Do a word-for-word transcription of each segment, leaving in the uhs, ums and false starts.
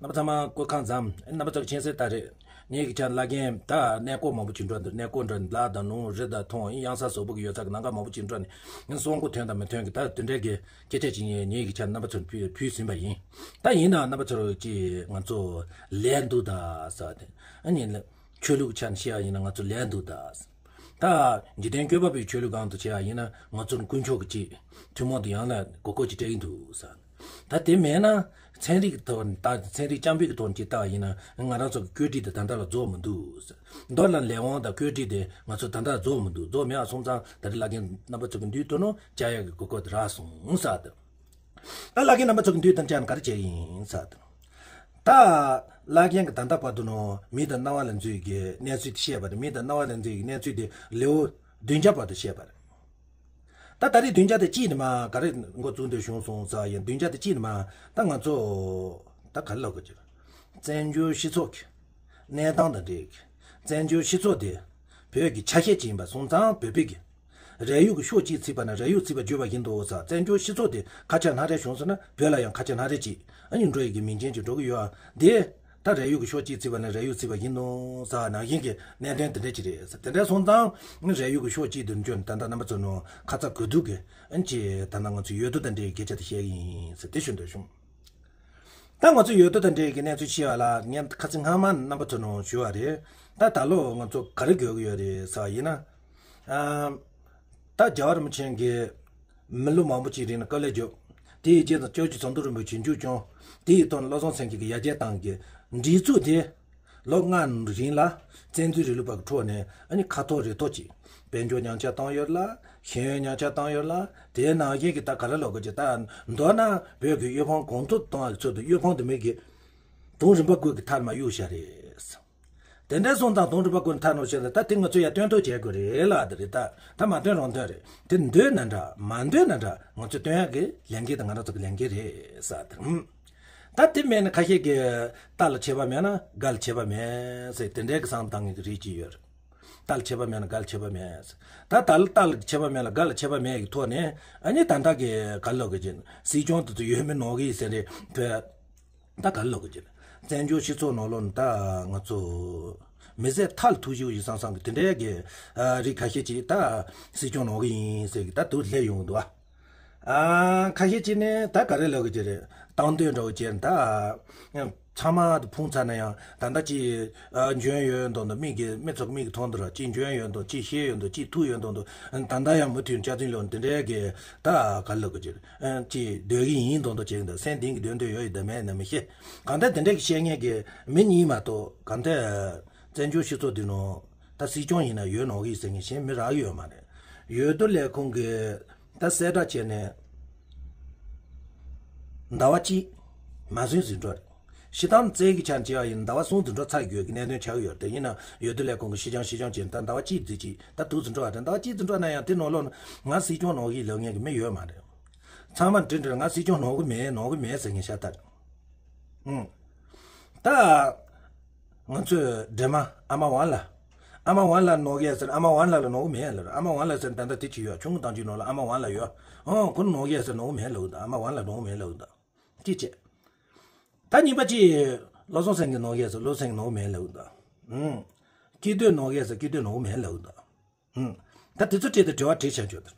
རྣམ་པ་ཚང་མ་སྐུ་ཁམས་བཟང་། རྣམ་པ་ཚོ་མཁྱེན་གསལ་ལྟར་རེད། ངེད་ཀྱི་ཆ་བླ་རྒན་ད་གནས་སྐོར་མང་པོ་ཅིག་འགྲོ་འདུག་གནས་སྐོར་འགྲོ་ལ་དང་ལུང་རི་དང་ཐོང་ཡང་ས་སོག་པོ་གི་ཡོད་ས་གི་ལམ་ཁ་མང་པོ་ཅིག་འགྲོ་ནས་ངས་སོང་གོ་ཐོན་དང་མི་ཐོན་གི་ད་དེ་འདྲའི་གི་སྐད་ཆ་ཅིག་ངེད་ཀྱི་ཆ་རྣམ་པ་ཚོར་ཕུལ་ཕུལ་ཟིན་པ་ཡིན། ད་ཡིན་ནའང་རྣམ་པ་ཚོར་ཅིག་ང་ཚོ་ལས་འདུག་ད་ཟེར་བ་དེ་ཨ་ནི་ཆོས་ལུགས་ཆ་ནས་བཤད་པ་ཡིན་ན་ང་ཚོ་ལས་འདུག་ད། ད་འཇིག་རྟེན་བཀོད་པ་པོའི་ཆོས་ལུགས་སྒང་དུ་བྱས་པ་ཡིན་ན་ང་ཚོར་དཀོན་མཆོག་གི་ཅིག་ཐུན་མོང་དུ་ཡང་ན་དགོས་མཁོ་ཅིག་སྤྲད་ཀྱི་འདུག་ཟེར། ད་དེ་མེད་ན་ཚན་རིག་གི་ཐོག་ནས་ད་ཚན་རིག་རྐྱང་པའི་གི་ཐོག་ནས་ཅིག་བལྟ་བ་ཡིན་ན་ང་རང་ཚོ་གི་བཀོད་སྒྲིག་དེ་ད་ལྟ་ལ་རྫོགས་མི་འདུག་ཟེར། མདོར་ན་ལས་དབང་དང་བཀོད་སྒྲིག་དེ་ང་ཚོ་ད་ལྟ་རྫོགས་མི་འདུག་རྫོགས་མེད་པ་སོང་ཙང་ད་རེས་བླ་རྒན་རྣམ་པ་ཚོ་གི་མདུན་དུ་ནོ་བཅར་ཡག་གི་དགོས་མཁོ་དེ་རག་སོང་ཟེར་དང་། ད་བླ་རྒན་རྣམ་པ་ཚོ་གི་མདུན་དུ་བཅར་ནས་ག་རེ་བྱས་ཡིན་ཟེར་དང་། ད་བླ་རྒན་གྱིས་ད་ལྟ་བར་དུ་ནོ་མི་དང་རྣ་བ་ལ་འཛུལ་གྱི་གནས་ཚུལ་དེ་བཤད་པ་རེད། མི་དང་རྣ་བ་ལ་འཛུལ་གྱི་གནས་ཚུལ་དེ་ལེའུ་བདུན་བརྒྱ་བར་དུ་བཤད་པ་རེད། ད་ད་རེས་བདུན་བརྒྱ་དེ་གཅིག་ནི་མ་ག་རེ་འགོ་བཙུགས་འདོད་བྱུང་སོང་ཟེར་ཡིན། བདུན་བརྒྱ་དེ་གཅིག་ནི་མ་ད་ང་ཚོ་ད་ག་རེ་ལབ་དགོས་ཀྱི་རེད། བཙན་བྱོལ་སྤྱི་ཚོགས་ཀྱི་གནས་སྟངས་དང་འབྲེལ་གྱི་བཙན་བྱོལ་སྤྱི་ཚོགས་དེ་བོད་ཀྱི་ཆ་ཤས་ཅིག་ཡིན་པ་སོང་ཙང་བོད་པའི་གི་རས་ཡུག་གི་ཤོག་གཅིག་བརྩིས་པ་ན་རས་ཡུག་བརྩིས་པ་བརྗོད་པ་ཡིན་འདུག་ཟེར། བཙན་བྱོལ་སྤྱི་ཚོགས་དེ་ཁ་ཆག་སྣ་རལ་བྱུང་སོང་ན་བོད་ལ་ཡང་ཁ་ཆག་སྣ་རལ་ཅིག་ཨ་ནི་འགྲོ་ཡི་གི་མིང་ཅན་ཅིག་འགྲོ་གི་ཡོད་ཨ། དེ་ད་རས་ཡུག་གི་ཤོག་གཅིག་བརྩིས་པ་ན་རས་ཡུག་བརྩིས་པ་ཡིན་ནོ་ཟེར་ནང་བཞིན་གྱི་གནད་དོན་དེ་འདྲ་ཅིག་རེད་ཟེར། དེ་འདྲ་སོང་ཙང་རས་ཡུག་གི་ཤོག་གཅིག་དེ་འཇོན་ད་ལྟ་རྣམ་པ་ཚོ་ནང་ཁ་ཚ་དགོས་གཏུག་གི་ཨ་ནི་ཅི་ད་ལྟ་ང་ཚོ་ཡོད་དོ་ད་འདྲའི་སྐད་ཆ་དེ་བཤད་གི་ཡིན་ཟེར་དེ་ཞུ་འདོད་བྱུང་། ད་ང་ཚོ་ཡོད་དོ་ད་འདྲའི་གི་གནས་ཚུལ་ཤེས་པ་ལ་ངས་ཁ་སང་སྔ་མ་རྣམ་པ་ཚོ་ནང་ཞུ་བ་རེད། ད་ད་ལོ་ང་ཚོ་ག་རེ་དགོས་ཀྱི་ཡོད་རེད་ཟེར་བ་ཡིན་ན། ཨ། ད་རྒྱལ་བ་རིན་པོ་ཆེ་གིས་མི་ལོ་མང་པོ་ཅིག་རིང་ལ་དཀའ་ལས་བརྒྱབ། དེའི་རྗེས་སུ་སྐྱབས་རྗེ་ཟམ་གདོང་རིན་པོ་ཆེས་མཇུག་བསྐྱོན། དེའི་ཐོག་ནས་བློ་བཟང་སེང་གེ་གིས་ཡར་རྒྱས་བཏང་གི་སྒྲིག་འཛུགས་དེ་ལོ་ལྔ་རིང་ལ་བཙན་འཛུལ་རིང་ལུགས་པ་གི་ཁྲོད་ནས་ཨ་ནི་ཁ་ཐོར་རེ་ཐོར་ཅིག་དཔལ་འབྱོར་ཉམས་ཆག་བཏང་ཡོད་ལ། ཤེས་ཡོན་ཉམས་ཆག་བཏང་ཡོད་ལ། དེའི་ནང་བཞིན་གྱི་ད་ག་རེ་ལབ་དགོས་ཀྱི་ད་མདོར་ན་བོད་ཀྱི་དབུལ་ཕོངས་གོང་མཐོར་གཏོང་བའི་ཚུལ་དུ་དབུལ་ཕོངས་དུ་མི་གི་དུང་རིམ་པ་ཀུན་གྱིས་མཐའ་མ་གཡུག་བཞག་རེད། དེ་འདྲ་སོང་ཙང་དུང་རིམ་པ་ཀུན་མཐའ་ནོར་བྱས་ན་ད་དེ་ང་ཚོ་ཡར་སྟོན་ཐུབ་བྱེད་དགོས་རེད་ལ་དེ་རེད་ད། ད་མ་སྟོན་རང་སྟོན་རེད། དེ་འདོད་ན་འདྲ་མ་འདོད་ན་འདྲ་ང་ཚོས་སྟོན་ཡག་གི་ལས་འགན་དེ་ང་རང་ཚོ་གི་ལས་འགན་རེད་ཟེར་དེ། ད་དེ་མེད་ན་ཁ་ཤས་ཀྱིས་རྟ་ལ་ཆད་པ་མེད་ན་སྒ་ལ་ཆད་པ་མེད་ཟེར་དེ་འདྲའི་གི་བསམ་བཏང་མཁན་གྱི་རིགས་ཅིག་ཡོད་རེད། རྟ་ལ་ཆད་པ་མེད་ན་སྒ་ལ་ཆད་པ་མེད་ཟེར། ད་ད་ལ་རྟ་ལ་ཆད་པ་མེད་ལ་སྒ་ལ་ཆད་པ་མེད་ཀྱི་ཐོག་ནས་ཨ་ནི་ད་ལྟ་གི་ག་ལོག་གི་ཅིག་སྲིད་སྐྱོང་དེ་ཚོ་ཡོད་མེད་ནོར་གི་ཟེར་རེད་བོད། ད་ག་རེ་ལབ་དགོས་ཀྱི་རེད། བཙན་བྱོལ་སྤྱི་ཚོགས་ནང་ལོགས་ནས་ད་ང་ཚོ་མི་ཟད་མཐའ་ལ་ཐུག་ཞིག་ཡོད་བསམ་བསམ་གི་དེ་འདྲའི་གི་ཨ་རིགས་ཁ་ཤས་ཅིག་ད་སྲིད་སྐྱོང་ནོར་གི་ཡིན་ཟེར་གི་ད་དུ་སླེབས་ཡོང་གི་འདུག་ཨ། ཨ་ཁ་ཤས་ཅིག་ནས་ད་ག་རེ་ལབ་དགོས་ཀྱི་རེད། སྟངས་སྟོན་འདྲ་བོ་བྱས་ནས་ད་ཚང་མ་དུ་ཕུང་ཚར་ན་ཡང་ད་ལྟ་ཅིག་ཨ་འཇོན་ཡོད་མདོག་འདུག་མིག་གི་མི་ཚོ་མིག་གི་མཐོང་འདུག་ར་ཅིག་འཇོན་ཡོད་མདོག་ཅིག་ཤེས་ཡོད་མདོག་ཅིག་ཐུགས་ཡོད་མདོག་འདུག་ད་ལྟ་ཡང་མུ་མཐུད་སྐྱག་རྫུན་ལོག་འདི་འདྲའི་གི་ད་ག་རེ་ལབ་དགོས་ཀྱི་རེད། ཨ་ཅིག་སྡོད་ཀྱི་ཡིན་མདོག་མདོག་བྱས་འདུག་སེམས་གཏིང་གི་སྡོད་འདོད་ཡོད་ཡོད་ད་མེད་ན་མི་ཤེས། གང་ལྟར་དེ་འདྲ་ཞིག་བཤད་མཁན་གྱི་མི་གཉིས་མ་གཏོགས་གང་ལྟར་བཙན་བྱོལ་སྤྱི་ཚོགས་འདི་ནང་ད་སྲིད་སྐྱོང་ཡིན་ན་ཡོད་ནོར་གི་ཟེར་མཁན་གཞན་མི་རག་གི་ཡོད་མ་རེད། འོས་བསྡུ་ལས་ཁུངས་ཀྱིས་ད་གསལ་བསྒྲགས་བྱས་ནས་ཟླ་བ་གཅིག་མ་ཟིན་ཟིན་འགྲོ་རེད། སྤྱིར་བཏང་རྩལ་གྱི་ཆ་ནས་བྱས་པ་ཡིན་ན་ཟླ་བ་གསུམ་ཟིན་འགྲོ་ཚར་དགོས་ཀྱི་གནད་དོན་ཆགས་ཀྱི་ཡོད་རེད། དེ་ཡིན་ན་འོས་བསྡུ་ལས་ཁུངས་ཀྱིས་ཤི་ཆང་ཤི་ཆང་བྱས་ནས་ད་ཟླ་བ་གཅིག་ཟིན་གྱི་ད་དུ་ཟིན་འགྲོ་བ་རེད། ཟླ་བ་གཅིག་ཟིན་འགྲོ་ན་ཡང་དེ་ནང་ལོགས་ནས་ང་སྲིད་སྐྱོང་ནོར་གི་ལབ་མཁན་གྱི་མི་ཡོད་མ་རེད། ཚང་མ་འདྲི་འདྲི་ང་སྲིད་སྐྱོང་ནོར་གི་མེད་ནོར་གི་མེད་ཟེར་མཁན་ཤ་སྟག་རེད། ཨང་། ད། ང་ཚོས་འདྲེ་མ་ཨ་མ་ཝང་ལ། ཨ་མ་ཝང་ལ་ནོར་གི་ཟེར། ཨ་མ་ཝང་ལ་ལ་ནོར་གི་མེད་ལ། ཨ་མ་ཝང་ལ་ཟེར་ད་ལྟ་དེ་ཅི་ཡོད། ཆུང་ངུ་དང་ཅི་ནོར་ལ་ཨ་མ་ཝང་ལ་ཡོད། ཨང་། ཁོ་ནོར་གི་ཟེར་ནོར་གི་མེད་ལ་འུ་ད། ཨ་མ་ཝང་ལ་ནོར་གི་མེད་ལ་འུ་ད། ཅི་བྱེད། ད་གཉིས་པ་ཅི། བློ་བཟང་སེང་གེ་ནོར་གི་ཟེར་བློ་སེང་གེ་ནོར་གི་མེད་ལ་འུ་ད། ཨང་། སྐྱིད་སྡུག་ནོར་གི་ཟེར་སྐྱིད་སྡུག་ནོར་གི་མེད་ལ་འུ་ད། ཨང་། ད་དེ་ཚོ་བྲིས་ཏེ་དྲི་བ་དྲིས་བྱ་ཆོག་ད།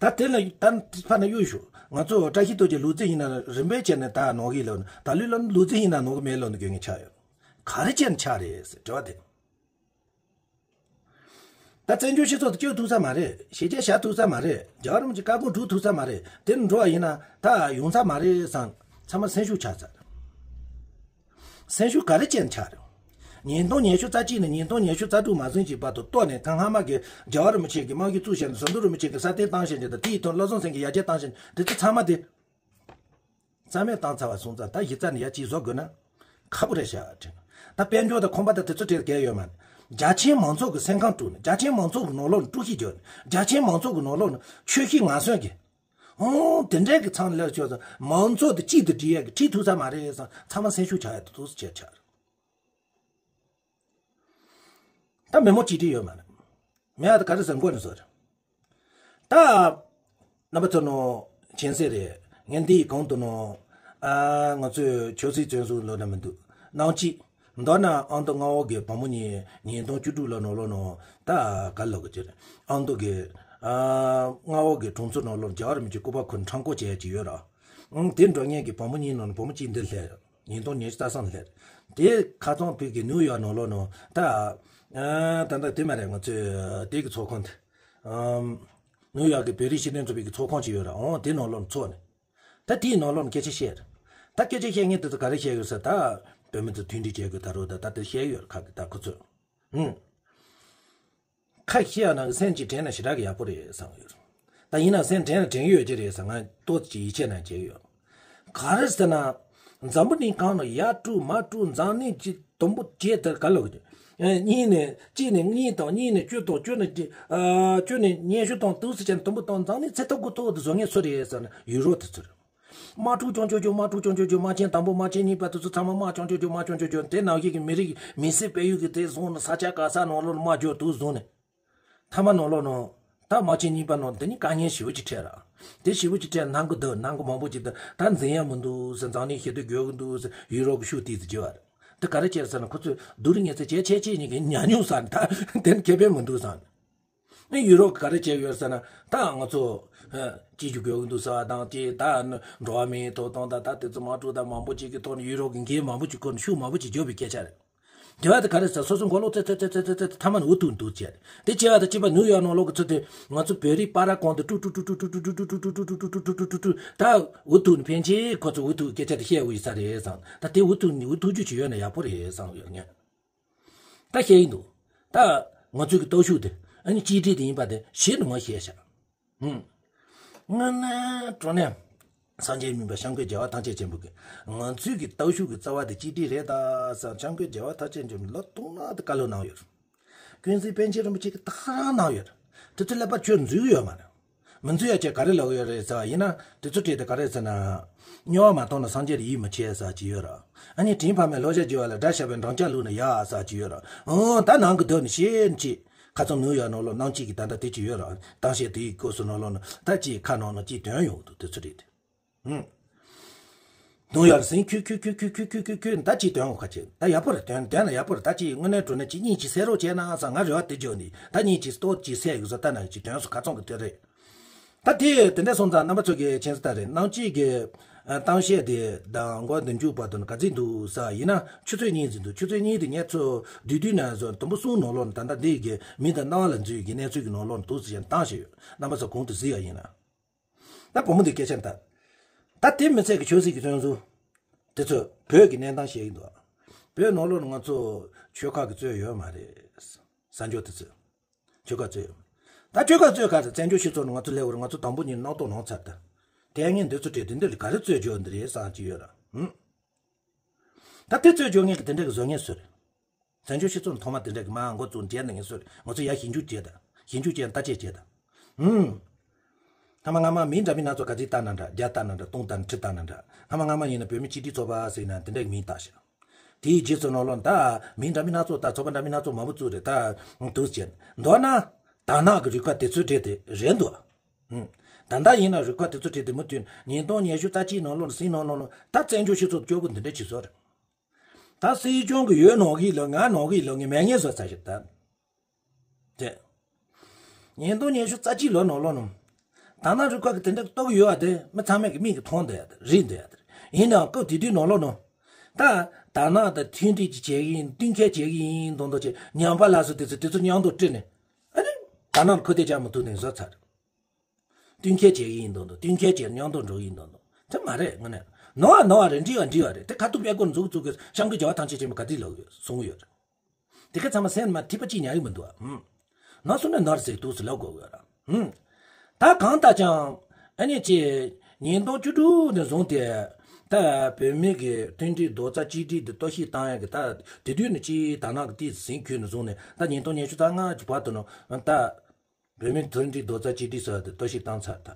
ད་དེ་ལ་ད་ཕ་ན་གཡུག་ཞུ། ང་ཚོ་བཀྲ་ཤིས་རྡོ་རྗེ་ལུག་རྫི་ཡིན་ན་རིམ་པས་བྱས་ནས་ད་ནོར་གི་ལོ་ན། ད་ལུས་ལོ་ན་ལུག་རྫི་ཡིན་ན་ནོར་གི་མེད་ལོ་ན་དགོས་ངེས་ཆགས་ཡོད། ག་རེ་བྱས་ན་ཆགས་རེད་ཟེར་དྲི་བ་དེ། ད་བཙན་བྱོལ་སྤྱི་ཚོགས་དེ་སྐྱོབ་ཐུབ་ས་མ་རེད། ཞི་རྒྱས་བཞག་ཐུབ་ས་མ་རེད། རྒྱལ་བ་རིན་པོ་ཆེ་བཀའ་དགོངས་སྒྲུབ་ཐུབ་ས་མ་རེད། དེ་ནས་འགྲོ་བ་ཡིན་ན་ད་ཡོང་ས་མ་རེད་བསམ། ཚང་མ་སེམས་ཤུགས་ཆག་ཚར། སེམས་ཤུགས་ག་རེ་ཅན་ཆག་རེད། ཉིས་སྟོང་ཉི་ཤུ་རྩ་གཅིག་ནས་ཉིས་སྟོང་ཉི་ཤུ་རྩ་དྲུག་མ་ཟིན་གྱི་བར་དུ་ལྟོས་ནས་ད་སྔ་མ་གི་རྒྱལ་བ་རིན་པོ་ཆེ་གི་དམངས་གཙོ་བཙུགས་བཞག་ནས་ཟམ་གདོང་རིན་པོ་ཆེ་གི་སྲ་བརྟན་བཏང་བཞག་ནས་ད་དེའི་ཐོག་བློ་བཟང་སེང་གེ་ཡར་རྒྱས་བཏང་བཞག་ནས་དེ་ཚོ་ཚང་མ་དེ་རྩ་མེད་བཏང་ཚར་བ་སོང་ཙང་ད་གཞི་རྩ་ནས་ཡར་ཅིག་བཟོ་དགོས་ན་ཁག་པོ་རེད་ཤག་དྲན། ད་དཔལ་འབྱོར་དང་ཁང་པ་དང་དེ་ཚོ་དྲན་གལ་ཡོད་མ་རེད། རྒྱ་ཆེའི་མང་ཚོགས་ཀྱི་སེམས་ཁམས་དཀྲུགས་ནས། རྒྱ་ཆེའི་མང་ཚོགས་ཀྱི་ནང་ལོགས་ནས་དཀྲུག་ཤིང་རྒྱག་ནས། རྒྱ་ཆེའི་མང་ཚོགས་ཀྱི་ནང་ལོགས་ནས་ཆོས་ཤིག་ངན་སོང་གི་ཨོ། དེ་འདྲའི་གི་མཚམས་ལ་ཆོག་ཙང་མང་ཚོགས་དེ་གཅིག་ཏུ་སྒྲིལ་ཡག་གི་ཁྲིད་ཐུབ་ས་མ་རེད་བསམ། ཚང་མ་སེམས་ཤུགས་ཆག་ཡག་ཏུ་ཏུ་ཟེར་བྱས་ཆགས། ད་མི་མོ་གཅིག་སྒྲིལ་ཡོད་མ་རེད། མེད་ཨ་ད་ག་རེ་ཟེར་མགོ་ནས་བཟོ་རེད། ད་རྣམ་པ་ཚོ་ནོ་མཁྱེན་གསལ་རེད། ངས་འདི་ཡི་གོང་དུ་ནོ་ ཨ་ང་ཚོས་ཆོས་སྲིད་བཙོན་བཟུང་ལོ་ན་མི་འདུག་གནང་གཅིག་མདོར་ན་ཨ་མདོ་རྔ་བ་གི་བུ་མོ་གཉིས་ཉིས་སྟོང་བཅུ་དྲུག་ལོ་ནང་ལོ་ནང་ད་ག་ལོག་གི་ཅིག་ཨ་མདོ་གི་ཨ་རྔ་བ་གི་གྲོང་ཚོ་ནང་ལོ་རྒྱལ་བ་རིན་པོ་ཆེ་སྐུ་པར་ཁུར་ཁྲང་ཀོ་བྱས་ཀྱི་ཡོད་ར། ཨང་དེ་འགྲོ་མཁན་གྱི་བུ་མོ་གཉིས་ནང་ནས་བུ་མོ་གཅིག་འདི་སླེབས། ཉིས་སྟོང་ཉི་ཤུ་རྩ་གསུམ་སླེབས། དེ་ཁ་སང་བོད་ཀྱི་ནིའུ་ཡོག་ནང་ལོ་ནང་ད་ཨ་ད་ད་དེ་མ་རེད། ང་ཚོས་དེ་གི་ཚོགས་ཁང་དེ་ཨམ་ནིའུ་ཡོག་གི་བོད་རིགས་སྤྱི་མཐུན་ཚོགས་པའི་གི་ཚོགས་ཁང་ཅིག་ཡོད་ར། ཨང་དེ་ནང་ལོ་ནང་ཚོགས་ནས། ད་དེའི་ནང་ལོགས་ནས་སྐད་ཆ་བཤད། ད་སྐད་ཆ་བཤད་མཁན་དེ་ཚོ་ག་རེ་བཤད་ཡོད་ཟེར། ད་བོད་མི་ཚོ་མཐུན་སྒྲིལ་བྱེད་དགོས་ད་རུང་ད་ད་དེ་བཤད་ཡོད་ཁ་གི་ད་ཁོ་ཚོས། ཧུམ། ཁ་བཤད་ཡ་ན་སེམས་ཀྱི་དྲན་ན་ཞེ་དྲག་གི་ཡག་པོ་རེད་བསམ་ཡོད། ད་ཡིན་ན་སེམས་དྲན་ན་དྲན་གི་ཡོད་ཀྱི་རེད་ཟེར། ང་ཏོག་ཙམ་ཡིད་ཆེས་ན་བྱེད་ཀྱི་ཡོད། ག་རེ་ཟེར་ན། འཛམ་བུ་གླིང་སྒང་ལ་ཡར་དཀྲུག་མར་དཀྲུག་འཛམ་གླིང་གི་དུམ་བུ་བརྒྱད་དེར་ག་ལོག་གི། གཉིས་ནས་གཅིག་ནས་གཉིས་དང་གཉིས་ནས་བཅུ་དང་བཅུ་ནས་བཅུ་ནས་ཉི་ཤུ་དང་དུས་སུ་ཅན་དུམ་བུ་དང་འཛམ་གླིང་ཚེ་ཐོག་གུ་ཐོག་ཏུ་བཟོ་ངེས་སུ་རེད་ཟེར་ན་ཡུ་རོབ་དེ་ཚོ་རེད། དམག་འཁྲུག་ཅང་ཅོ་ཅོ་དམག་འཁྲུག་ཅང་ཅོ་ཅོ་དམག་ཆེན་དང་པོ་དམག་ཆེན་གཉིས་པ་དེ་ཚོ་ཚང་མ་དམག་ཅང་ཅོ་ཅོ་དམག་ཅང་ཅོ་ཅོ་དེ་ནང་བཞིན་གྱི་མི་རིགས་མི་སེར་སྤེལ་ཡུལ་གྱི་དེ་བཟུང་ནས་ས་ཆ་ག་ས་ནང་ལོགས་ནས་དམག་རྒྱག་དུས་བཟུང་ནས། མཐའ་མ་ནང་ལོགས་ནང་། ད་དམག་ཆེན་གཉིས་པ་ནང་དེ་ནི་དཀའ་ངལ་ཞེ་པོ་ཅིག་འཕྲད་ར། དེ་ཞེ་པོ་ཅིག་འཕྲད་ནང་གི་འདུག་ནང་གི་མང་པོ་ཅིག་ད་ད་འཛིན་ཡ་མི་འདུག་ཟེར། འཛམ་གླིང་ཞི་བདེ་དགོས་ཀྱི་འདུག་ཟེར་ཡུ་རོབ་ཀྱི་ཤུགས་ཏིག་ཙི་བརྗོད་པ་རེད། དེ་ག་རེ་བྱས་ཟེར་ན་ཁོ་ཚོས་སྡུག་རུས་ངལ་ཚོ་བྱས་བྱས་བྱས་ཉིན་གྱི་ཉམས་མྱོང་ཟེར་ད་དེ་ནི་ཁེ་ཕན་མི་འདུག་ཟེར། ནི་ཡུ་རོབ་ག་རེ་བྱས་ཡོད་ཟེར་ན་ད་ང་ཚོ་ཅི་ཞིག་དགོས་ཀྱི་འདུག་ཟེར་བ་དང་ཅི་ད་འགྲོ་བ་མིའི་ཐོབ་ཐང་ད་ད་དེ་ཚོ་དམག་འཁྲུག་ད་མང་པོ་ཅིག་གི་ཐོག་ནས་ཡུ་རོབ་ཀྱི་འགན་མང་པོ་ཅིག་ཁུར་ནས་ཤུགས་མང་པོ་ཅིག་རྒྱོབ་པའི་སྐད་ཆ་རེད། དེ་བ་དེ་ག་རེ་ཟེར། སོ་སོ་མགོ་ལོག་ཙེ་ཙེ་ཙེ་ཙེ་ཙེ་ཙེ་ཐ་མ་ནས་འུ་ཐུག་འདུག་བྱས། དེ་བྱས་བ་དེ་གཅིག་པ་ནིའུ་ཡོག་ནང་ལོགས་ཀྱི་ཚུལ་དེ་ང་ཚོ་བོད་རིགས་པ་ར་གོང་དུ་ཀྲུ་ཀྲུ་ཀྲུ་ད་འུ་ཐུག་ནས་ཕན་ཆད་ཁོ་ཚོ་འུ་ཐུག་སྐད་ཆ་དེ་བཤད་འུ་ཡི་ས་རེད་བསམ། ད་དེ་འུ་ཐུག་ནས་འུ་ཐུག་རྒྱུ་ཅིག་ཡོད་ན་ཡག་པོ་རེད་བསམ་ཡོད་ངས། ད་བཤད་ཡིན་འདུག་ད་ང་ཚོའི་གི་སྟོབས་ཤུགས་དེ་ཨ་ནི་གཅིག་སྒྲིལ་དེ་ཡིན་པ་དེ་གཞི་ནས་ངོ་ཤེས་ཤག་ཧུམ། དངོས་གནས་དྲང་གནས་སངས་རྒྱས་མིན་པ་སྐྱབས་མགོན་རྒྱལ་བ་ཐམས་ཅད་མཁྱེན་པ་གིས་ང་ཚོའི་གི་སྟོབས་ཤུགས་ཀྱི་རྩ་བ་དེ་གཅིག་སྒྲིལ་རེད་ད་ཟེར། སྐྱབས་མགོན་རྒྱལ་བ་ཐམས་ཅད་མཁྱེན་པ་ལོ་དུང་ན་དེ་བཀའ་སློབ་གནང་ཡོད། ཀུན་གཟིགས་པཎ་ཆེན་རིན་པོ་ཆེ་གིས་ད་གནང་ཡོད། དེ་ཚོ་ཀླད་པ་ཁྱོད་འཛུལ་ཡོད་མ་རེད། མི་འཛུལ་ཡ་ཆེད་ག་རེ་ལབ་ཡོད་རེད་ཟེར་བ་ཡིན་ན་དེ་ཚོ་བྲིས་དེ་ག་རེ་ཟེར་ན། སྨྱོ་བ་མ་མཐོང་ན་སངས་རྒྱས་ལ་ཡིད་མི་ཆེས་ཟེར་གྱི་ཡོད་ར། ཨ་ནི་དྲིན་ཕ་མས་བསླབ་བྱ་བགྱི་བ་ལ་དགྲ་བཤགས་པས་འགྲམ་ལྕག་བླུགས་ན་ཡག་ཟེར་གྱི་ཡོད་ར། ཨོ་ད་ནང་གི་དོན་ནི་ཤེས་ནི་ཅི། ཁ་ཚང་ནིའུ་ཡོག་ནང་ལོགས་གནང་གཅིག་གི་ད་ལྟ་དེ་ཅི་ཡོད་ར། གཏམ་བཤད་དེའི་སྐབས་སུ་ནང་ལོགས་ན་ད་ཅི་ཁ་ནང་ན་ཅི་དོན་ཡོང་འདུག་དེ་ཚོ་རེད། ཧུམ། ནིའུ་ཡོག་ཟིན་ཁྱོད་ཁྱོད་ཁྱོད་ཁྱོད་ཁྱོད་ཁྱོད་ཁྱོད་ཁྱོད་ད་ཅི་དོན་ཁ་ཆེ་ད་ཡག་པོ་རེད། དོན་དོན་ལ་ཡག་པོ་རེད། ད་ཅི་དངོས་གནས་དྲང་གནས་ཅི་གཉིས་ཅི་སེ་རོགས་བྱས་ན་ས་ང་རེ་བ་དེ་འཇོག་ནི་ད་གཉིས་ཅི་སྟོད་ཅི་སེ་གི་བཟོ་ལྟ་ན་ཅི་དོན་སུ་ཁ་ཚང་གི་དོན་རེད། ད་དེ་དེ་འདྲ་སོང་ཙང་རྣམ་པ་ཚོ་གི་མཁྱེན་གསལ་ལྟར་རེད། གནང་གཅིག་གི་གཏམ་བཤད་དེ་དང་མགོ་བདུན་ཅུ་བར་དུ་ན་ག་ཚིག་འདུག་ས་ཡིན་ན་ཆུ་ཚོད་གཉིས་ཙམ་འདུག་ཆུ་ཚོད་གཉིས་དེ་ངས་ཚོ་བསྡུས་བསྡུས་ན་བཟོ་དུམ་བུ་གསུམ་ནང་ལོགས་ན་ད་ལྟ་འདི་གི་མི་དང་སྣང་བ་ལ་འཛུལ་གི་གནས་ཚུལ་གི་ནང་ལོགས་ན་འདུག་ཟེར་ཡང་བཏང་ཞིག་ཡོད། རྣམ་པ་ཚོ་གོང་དུ་གཟིགས་ཡ་ཡིན་ན། ད་བུ་མོ་འདི་སྐད་ཆ་ད། ད་དེ་མི་ཚད་ཀྱི་ཆོས་སྲིད་ཀྱི་བཙོན་ཟུར། དེ་ཚོས་བོད་ཀྱི་གནས་སྟངས་བཤད་ཀྱི་འདུག་བོད་ནང་ལོགས་ན་ང་ཚོ་ཆོལ་ཁ་གི་རྩོད་ཡོད་མ་རེད། གསར་འབྱོར་དེ་ཚོས། ཆོལ་ཁ་རྩོད་ཡོད། ད་ཆོལ་ཁ་རྩོད་ག་ཚོད་བཙན་བྱོལ་སྤྱི་ཚོགས་ནང་ང་ཚོ་སླེབས་པར་ང་ཚོ་དང་པོ་ཉིད་སྣང་དོགས་ལངས་ཚར་ད། དེ་ངས་འདི་ཚོ་བྲིས་དེ་འདི་ལ་ག་རེ་རྩོད་རྒྱུ་འདི་རེད་བསམ་གྱི་ཡོད་ར། ཧུམ། ད་དེ་རྩོད་རྒྱུ་ངས་གི་དེ་འདྲ་གི་བཟོ་ངེས་སུ་རེད། བཙན་བྱོལ་སྤྱི་ཚོགས་ཐོག་མ་དེ་འདྲ་གི་མ་འགོ་བཙུགས་འབྲས་ནས་ངེས་སུ་རེད། ང་ཚོ་ཡར་ཞིབ་འཇུག་བྱས་ད། ཞིབ་འཇུག་བྱས་ན་ལྟ་དཔྱད་བྱས་ད། ཧུམ། སྔ་མ་སྔ་མ་མི་འདྲ་མིན་སྣ་ཚོགས་ག་ཚོད་བཏང་ན་འདྲ་བརྒྱ་བཏང་ན་འདྲ་སྟོང་བཏང་ན་ཁྲི་བཏང་ན་འདྲ་སྔ་མ་སྔ་མ་ཡིན་ན་བོད་མི་སྤྱི་མཐུན་ཚོགས་པ་ཟེར་ན་དེ་འདྲ་གི་མིང་བཏགས་ཤག་དེའི་རྗེས་སུ་ནང་ལོགས་ད་མི་འདྲ་མིན་སྣ་ཚོགས་ད་ཚོགས་པ་འདྲ་མིན་སྣ་ཚོགས་མང་པོ་བཙུགས་རེད་ད། འདུག་ཅེས་མདོར་ན། དར་ནག་གི་རིག་པ་དེ་ཚོའི་གྲས་དེ་རེད་འདུག་ཨ། ཧུམ། ད་ལྟ་ཡིན་ན་རིག་པ་དེ་ཚོའི་གྲས་དེ་མུ་མཐུད་ཉིས་སྟོང་ཉི་ཤུ་རྩ་གཅིག་ནང་ལོགས་ཟིན་ནང་ལོགས་ད་བཙན་བྱོལ་སྤྱི་ཚོགས་སྐྱོ་པོ་འདི་འདྲ་བྱེད་ས་རེད། ད་སྲིད་སྐྱོང་གི་ཡོད་ནོར་གི་ལོ་ང་ནོར་གི་ལོ་ངས་མེད་ངེས་བཟོ་ཚར་ཞིག་ད། དེ། ཉིས་སྟོང་ཉི་ཤུ་རྩ་གཅིག་ལོ་ནང་ལོགས་ནང་། དར་ནག་རིག་པ་གི་དེ་འདྲ་གི་རྟོགས་ཡོད་པ་དེ་མི་ཚང་མས་གི་མིག་གི་མཐོང་འདོད་ཡ་དེ་རིག་འདོད་ཡ་དེ་རེད། ཡིན་ནའང་སྐབས་དེ་དུས་ནང་ལོགས་ནང་། ད། དར་ནག་དང་མཐུན་སྒྲིལ་ཅིག་བྱེད་གི་ཡིན་གཏན་འཁེལ་བྱེད་གི་ཡིན་མདོག་མདོག་བྱས་ཉམས་པ་སླར་གསོ་དེ་ཚོ་དེ་ཚོ་མཉམ་དུ་བསྲེས་ནས། ཨ་ནི། དར་ནག་ཁོ་དེ་ཅག་མི་ཐུག་ནས་བཟོ་ཚར། གཏན་འཁེལ་བྱེད་ཀྱི་ཡིན་མདོག་མདོག་གཏན་འཁེལ་བྱས་མཉམ་དུ་འགྲོ་གི་ཡིན་མདོག་མདོག་དེ་མ་རེད་དངོས་གནས། ནོར་བ་ནོར་བ་རེད། འགྲིག་པ་འགྲིག་པ་རེད། དེ་ཁ་ཐུག་པད་སྐོར་འཛུགས་བཙུགས་གི་སྐྱབས་མགོན་རྒྱལ་བ་ཐམས་ཅད་མཁྱེན་པ་ག་དུས་ལབ་ཡོད་གསུང་གི་ཡོད་རེད། དེ་ག་ཚང་མ་སེམས་མ་ཐིག་པ་གཅིག་ཉར་གི་མི་འདུག་ཨ། ཧུམ། ནོར་སོང་ན་ནོར་ཟེར་འདུག་སེ་ལབ་དགོས་ཡོད་ར། ཧུམ། ད་གང་ལྟར་ཀྱང་ཨ་ནི་ཅེ། ཉིས་སྟོང་བཅུ་དྲུག་ནས་བཟུང་སྟེ། ད་བོད་མི་གི་མཐུན་སྒྲིལ་རྡོག་རྩ་གཅིག་སྒྲིལ་དེ་གཏོར་བཤིག་བཏང་ཡག་གི་ད་དེ་དུས་ནས་ཅི་དར་ནག་གི་ཏིས་ཟིན་ཁུལ་ནས་བཟུང་ནས་ད་ཉིས་སྟོང་ཉི་ཤུ་རྩ་ལྔ་གི་བར་དུ་ནང་ད། བོད་མི་མཐུན་སྒྲིལ་རྡོག་རྩ་གཅིག་སྒྲིལ་ཟེར་བ་དེ་གཏོར་བཤིག་བཏང་ཚར་ད།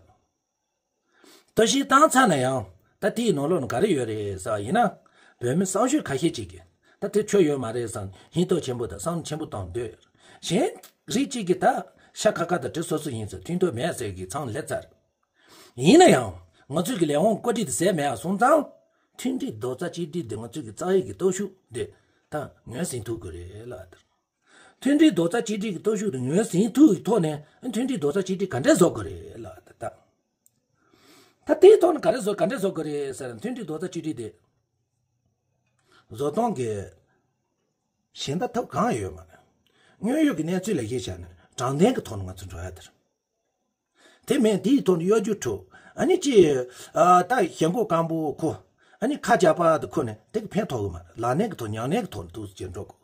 གཏོར་བཤིག་བཏང་ཚར་ན་ཡང་ད་དེའི་ནང་ལོགས་ནས་ག་རེ་ཡོད་རེད་ཟེར་བ་ཡིན་ན། བོད་མི་བསམ་ཤེས་ཁ་ཤས་ཅིག་གིས་ད་དེ་ཆོས་ཡོད་མ་རེད་བསམ་ཧིན་སྡུག་ཆེན་པོ་དང་བསམ་ཆེན་པོ་བཏང་འདོད། གཞན་རིགས་གཅིག་གིས་ད་ཤ་ཁ་ཁ་དང་གྲི་སོ་སོ་ཡིན་ཟེར་མཐུན་ཐོག་མེད་ཟེར་གི་མཚམས་སླེབས་ཚར། ཡིན་ན་ཡང་ང་ཚོས་ཀྱི་ལས་དབང་བཀོད་སྒྲིག་དེ་ཟད་མེད་པ་སོང་ཙང་། མཐུན་སྒྲིལ་རྡོག་རྩ་གཅིག་སྒྲིལ་དེ་ང་ཚོའི་གི་རྩ་བའི་གི་སྟོབས་ཤུགས་དེ་ད་ངོས་ཟིན་ཐུབ་དགོས་རེད་ལབ་ད། མཐུན་སྒྲིལ་རྡོག་རྩ་གཅིག་སྒྲིལ་གྱི་སྟོབས་ཤུགས་དེ་ངོས་ཟིན་ཐུབ་ཀྱི་ཐོག་ནས་མཐུན་སྒྲིལ་རྡོག་རྩ་གཅིག་སྒྲིལ་ག་འདྲས་བཟོ་དགོས་རེད་ལབ་ད། ད་དེའི་ཐོག་ནས་ག་རེ་བཟོ་ག་འདྲས་བཟོ་དགོས་རེད་ཟེར་ན། མཐུན་སྒྲིལ་རྡོག་རྩ་གཅིག་སྒྲིལ་དེ་བཟོ་སྟངས་ཀྱི་གཞན་དག་ཐབས་གང་ཡོད་མ་རེད། དངོས་ཡོད་ཀྱི་གནས་ཚུལ་ལ་གཞིགས་བྱས་ནས་དྲང་བདེན་གྱི་ཐོག་ནས་ང་ཚོ་འགྲོ་ཡ་དེ་རེད། དེ་མིན་དེའི་ཐོག་ནས་གཡོ་སྒྱུ་འཁྲུག་ཨ་ནི་ཅི། ཨ་ད་ཞེན་ཁོག་སྐམ་པོ་ཁོ། ཨ་ནི་ཁ་རྒྱག་པ་དེ་ཁོ་ནས་དེ་གི་ཕན་ཐོགས་གི་མ་རེད། ལག་ལེན་གྱི་ཐོག་ཉམས་ལེན་གྱི་ཐོག་ནས་འདུག་ཅེས་འགྲོ་དགོས།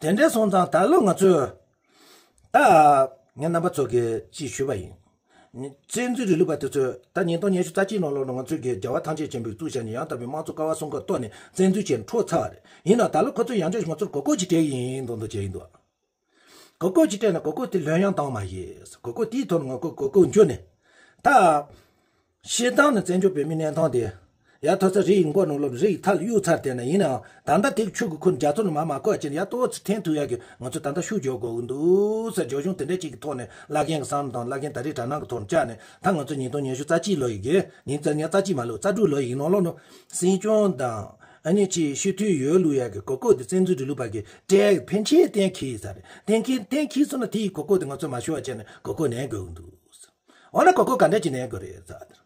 དེ་འདྲ་སོང་ཙང་ད་ལོ་ང་ཚོས་ད་ངས་རྣམ་པ་ཚོ་གི་ཅིག་ཞུས་པ་ཡིན། བཙན་འཛུལ་རིང་ལུགས་པ་དེ་ཚོས་ད་ཉིས་སྟོང་ཉི་ཤུ་རྩ་གཅིག་ནང་ལོགས་ལ་ང་ཚོས་གི་རྒྱལ་བ་ཐམས་ཅད་མཁྱེན་པའི་གཙུག་བྱས་ནས་ཡང་དག་པའི་དམངས་གཙོ་ཀ་བ་གསུམ་ཀ་གཏོར་ནས་བཙན་འཛུལ་བྱས་ནས་འཕྲོག་ཚར་བ་རེད། ཡིན་ནའང་ད་ལོ་ཁོ་ཚོས་ཡང་བསྐྱར་ང་ཚོར་གོ་སྐབས་ཅིག་སྤྲད་ཡིན་མདོག་མདོག་བྱས་ཡིན་འདུག་གོ་སྐབས་ཅིག་སྤྲད་ན་གོ་སྐབས་དེ་ལྷོད་ཡངས་བཏང་མ་ཤེས། གོ་སྐབས་དེའི་ཐོག་ནས་ང་ཁོ་གོ་སྐབས་འཇོག་ནས་ད། སྤྱིར་བཏང་ནས་བཙན་བྱོལ་བོད་མིའི་གནས་སྟངས་དེ་ཡར་ཐོན་ས་རི་ཡི་མགོ་ནང་ལོགས་རི་ཡི་མཐའ་ལ་གཡུག་ཚར་དེ་ན་ཡིན་ནའང་ད་ལྟ་དེ་ཆུ་གི་ཁུར་རྒྱ་མཚོ་ནས་མར་མ་བརྐོ་བ་བྱས་ནས་ཡར་ཏོག་ཙམ་འཐེན་ཐུབ་ཡག་གི་ང་ཚོ་ད་ལྟ་ཤུགས་རྒྱག་དགོས་ཀྱི་འདུག་ཟེར། རྒྱ་གཞུང་དེ་འདྲ་ཅིག་གི་ཐོག་ནས་བླ་རྒན་གྱི་བསམ་བློ་དང་བླ་རྒན་ད་རེས་དྲ་སྣང་གི་ཐོག་ནས་བཅར་ནས་ད་ང་ཚོ་ཉིས་སྟོང་ཉི་ཤུ་རྩ་གཅིག་ལོ་ཡི་གི་ཉིན་རྩ་ཉིན་རྩ་གཅིག་མ་ལོ་རྩ་དྲུག་ལོ་ཡི་ནང་ལོགས་ནང་སྲིད་སྐྱོང་དང་ཨ་ནི་ཅིག་སྤྱི་འཐུས་ཡོད་ལུགས་ཡག་གི་གོ་སྐབས་དེ་བཙན་འཛུལ་རིང་ལུགས་པ་གི་སྤྲད་ཕན་ཆད་གཏན་འཁེལ་ཡིན་ས་རེད། གཏན་འཁེལ་གཏན་འཁེལ་སོང་ན་དེ་ཡི་གོ་སྐབས་དེ་ང་ཚོ་མ་ཤོར་བ་བྱས་ནས་གོ་སྐབས་ལེན་དགོས་ཀྱི་འདུག་འོ་ན་གོ་སྐབས་ག་འདྲ་ཅིག་ལེན་དགོས་རེད་ཟེར།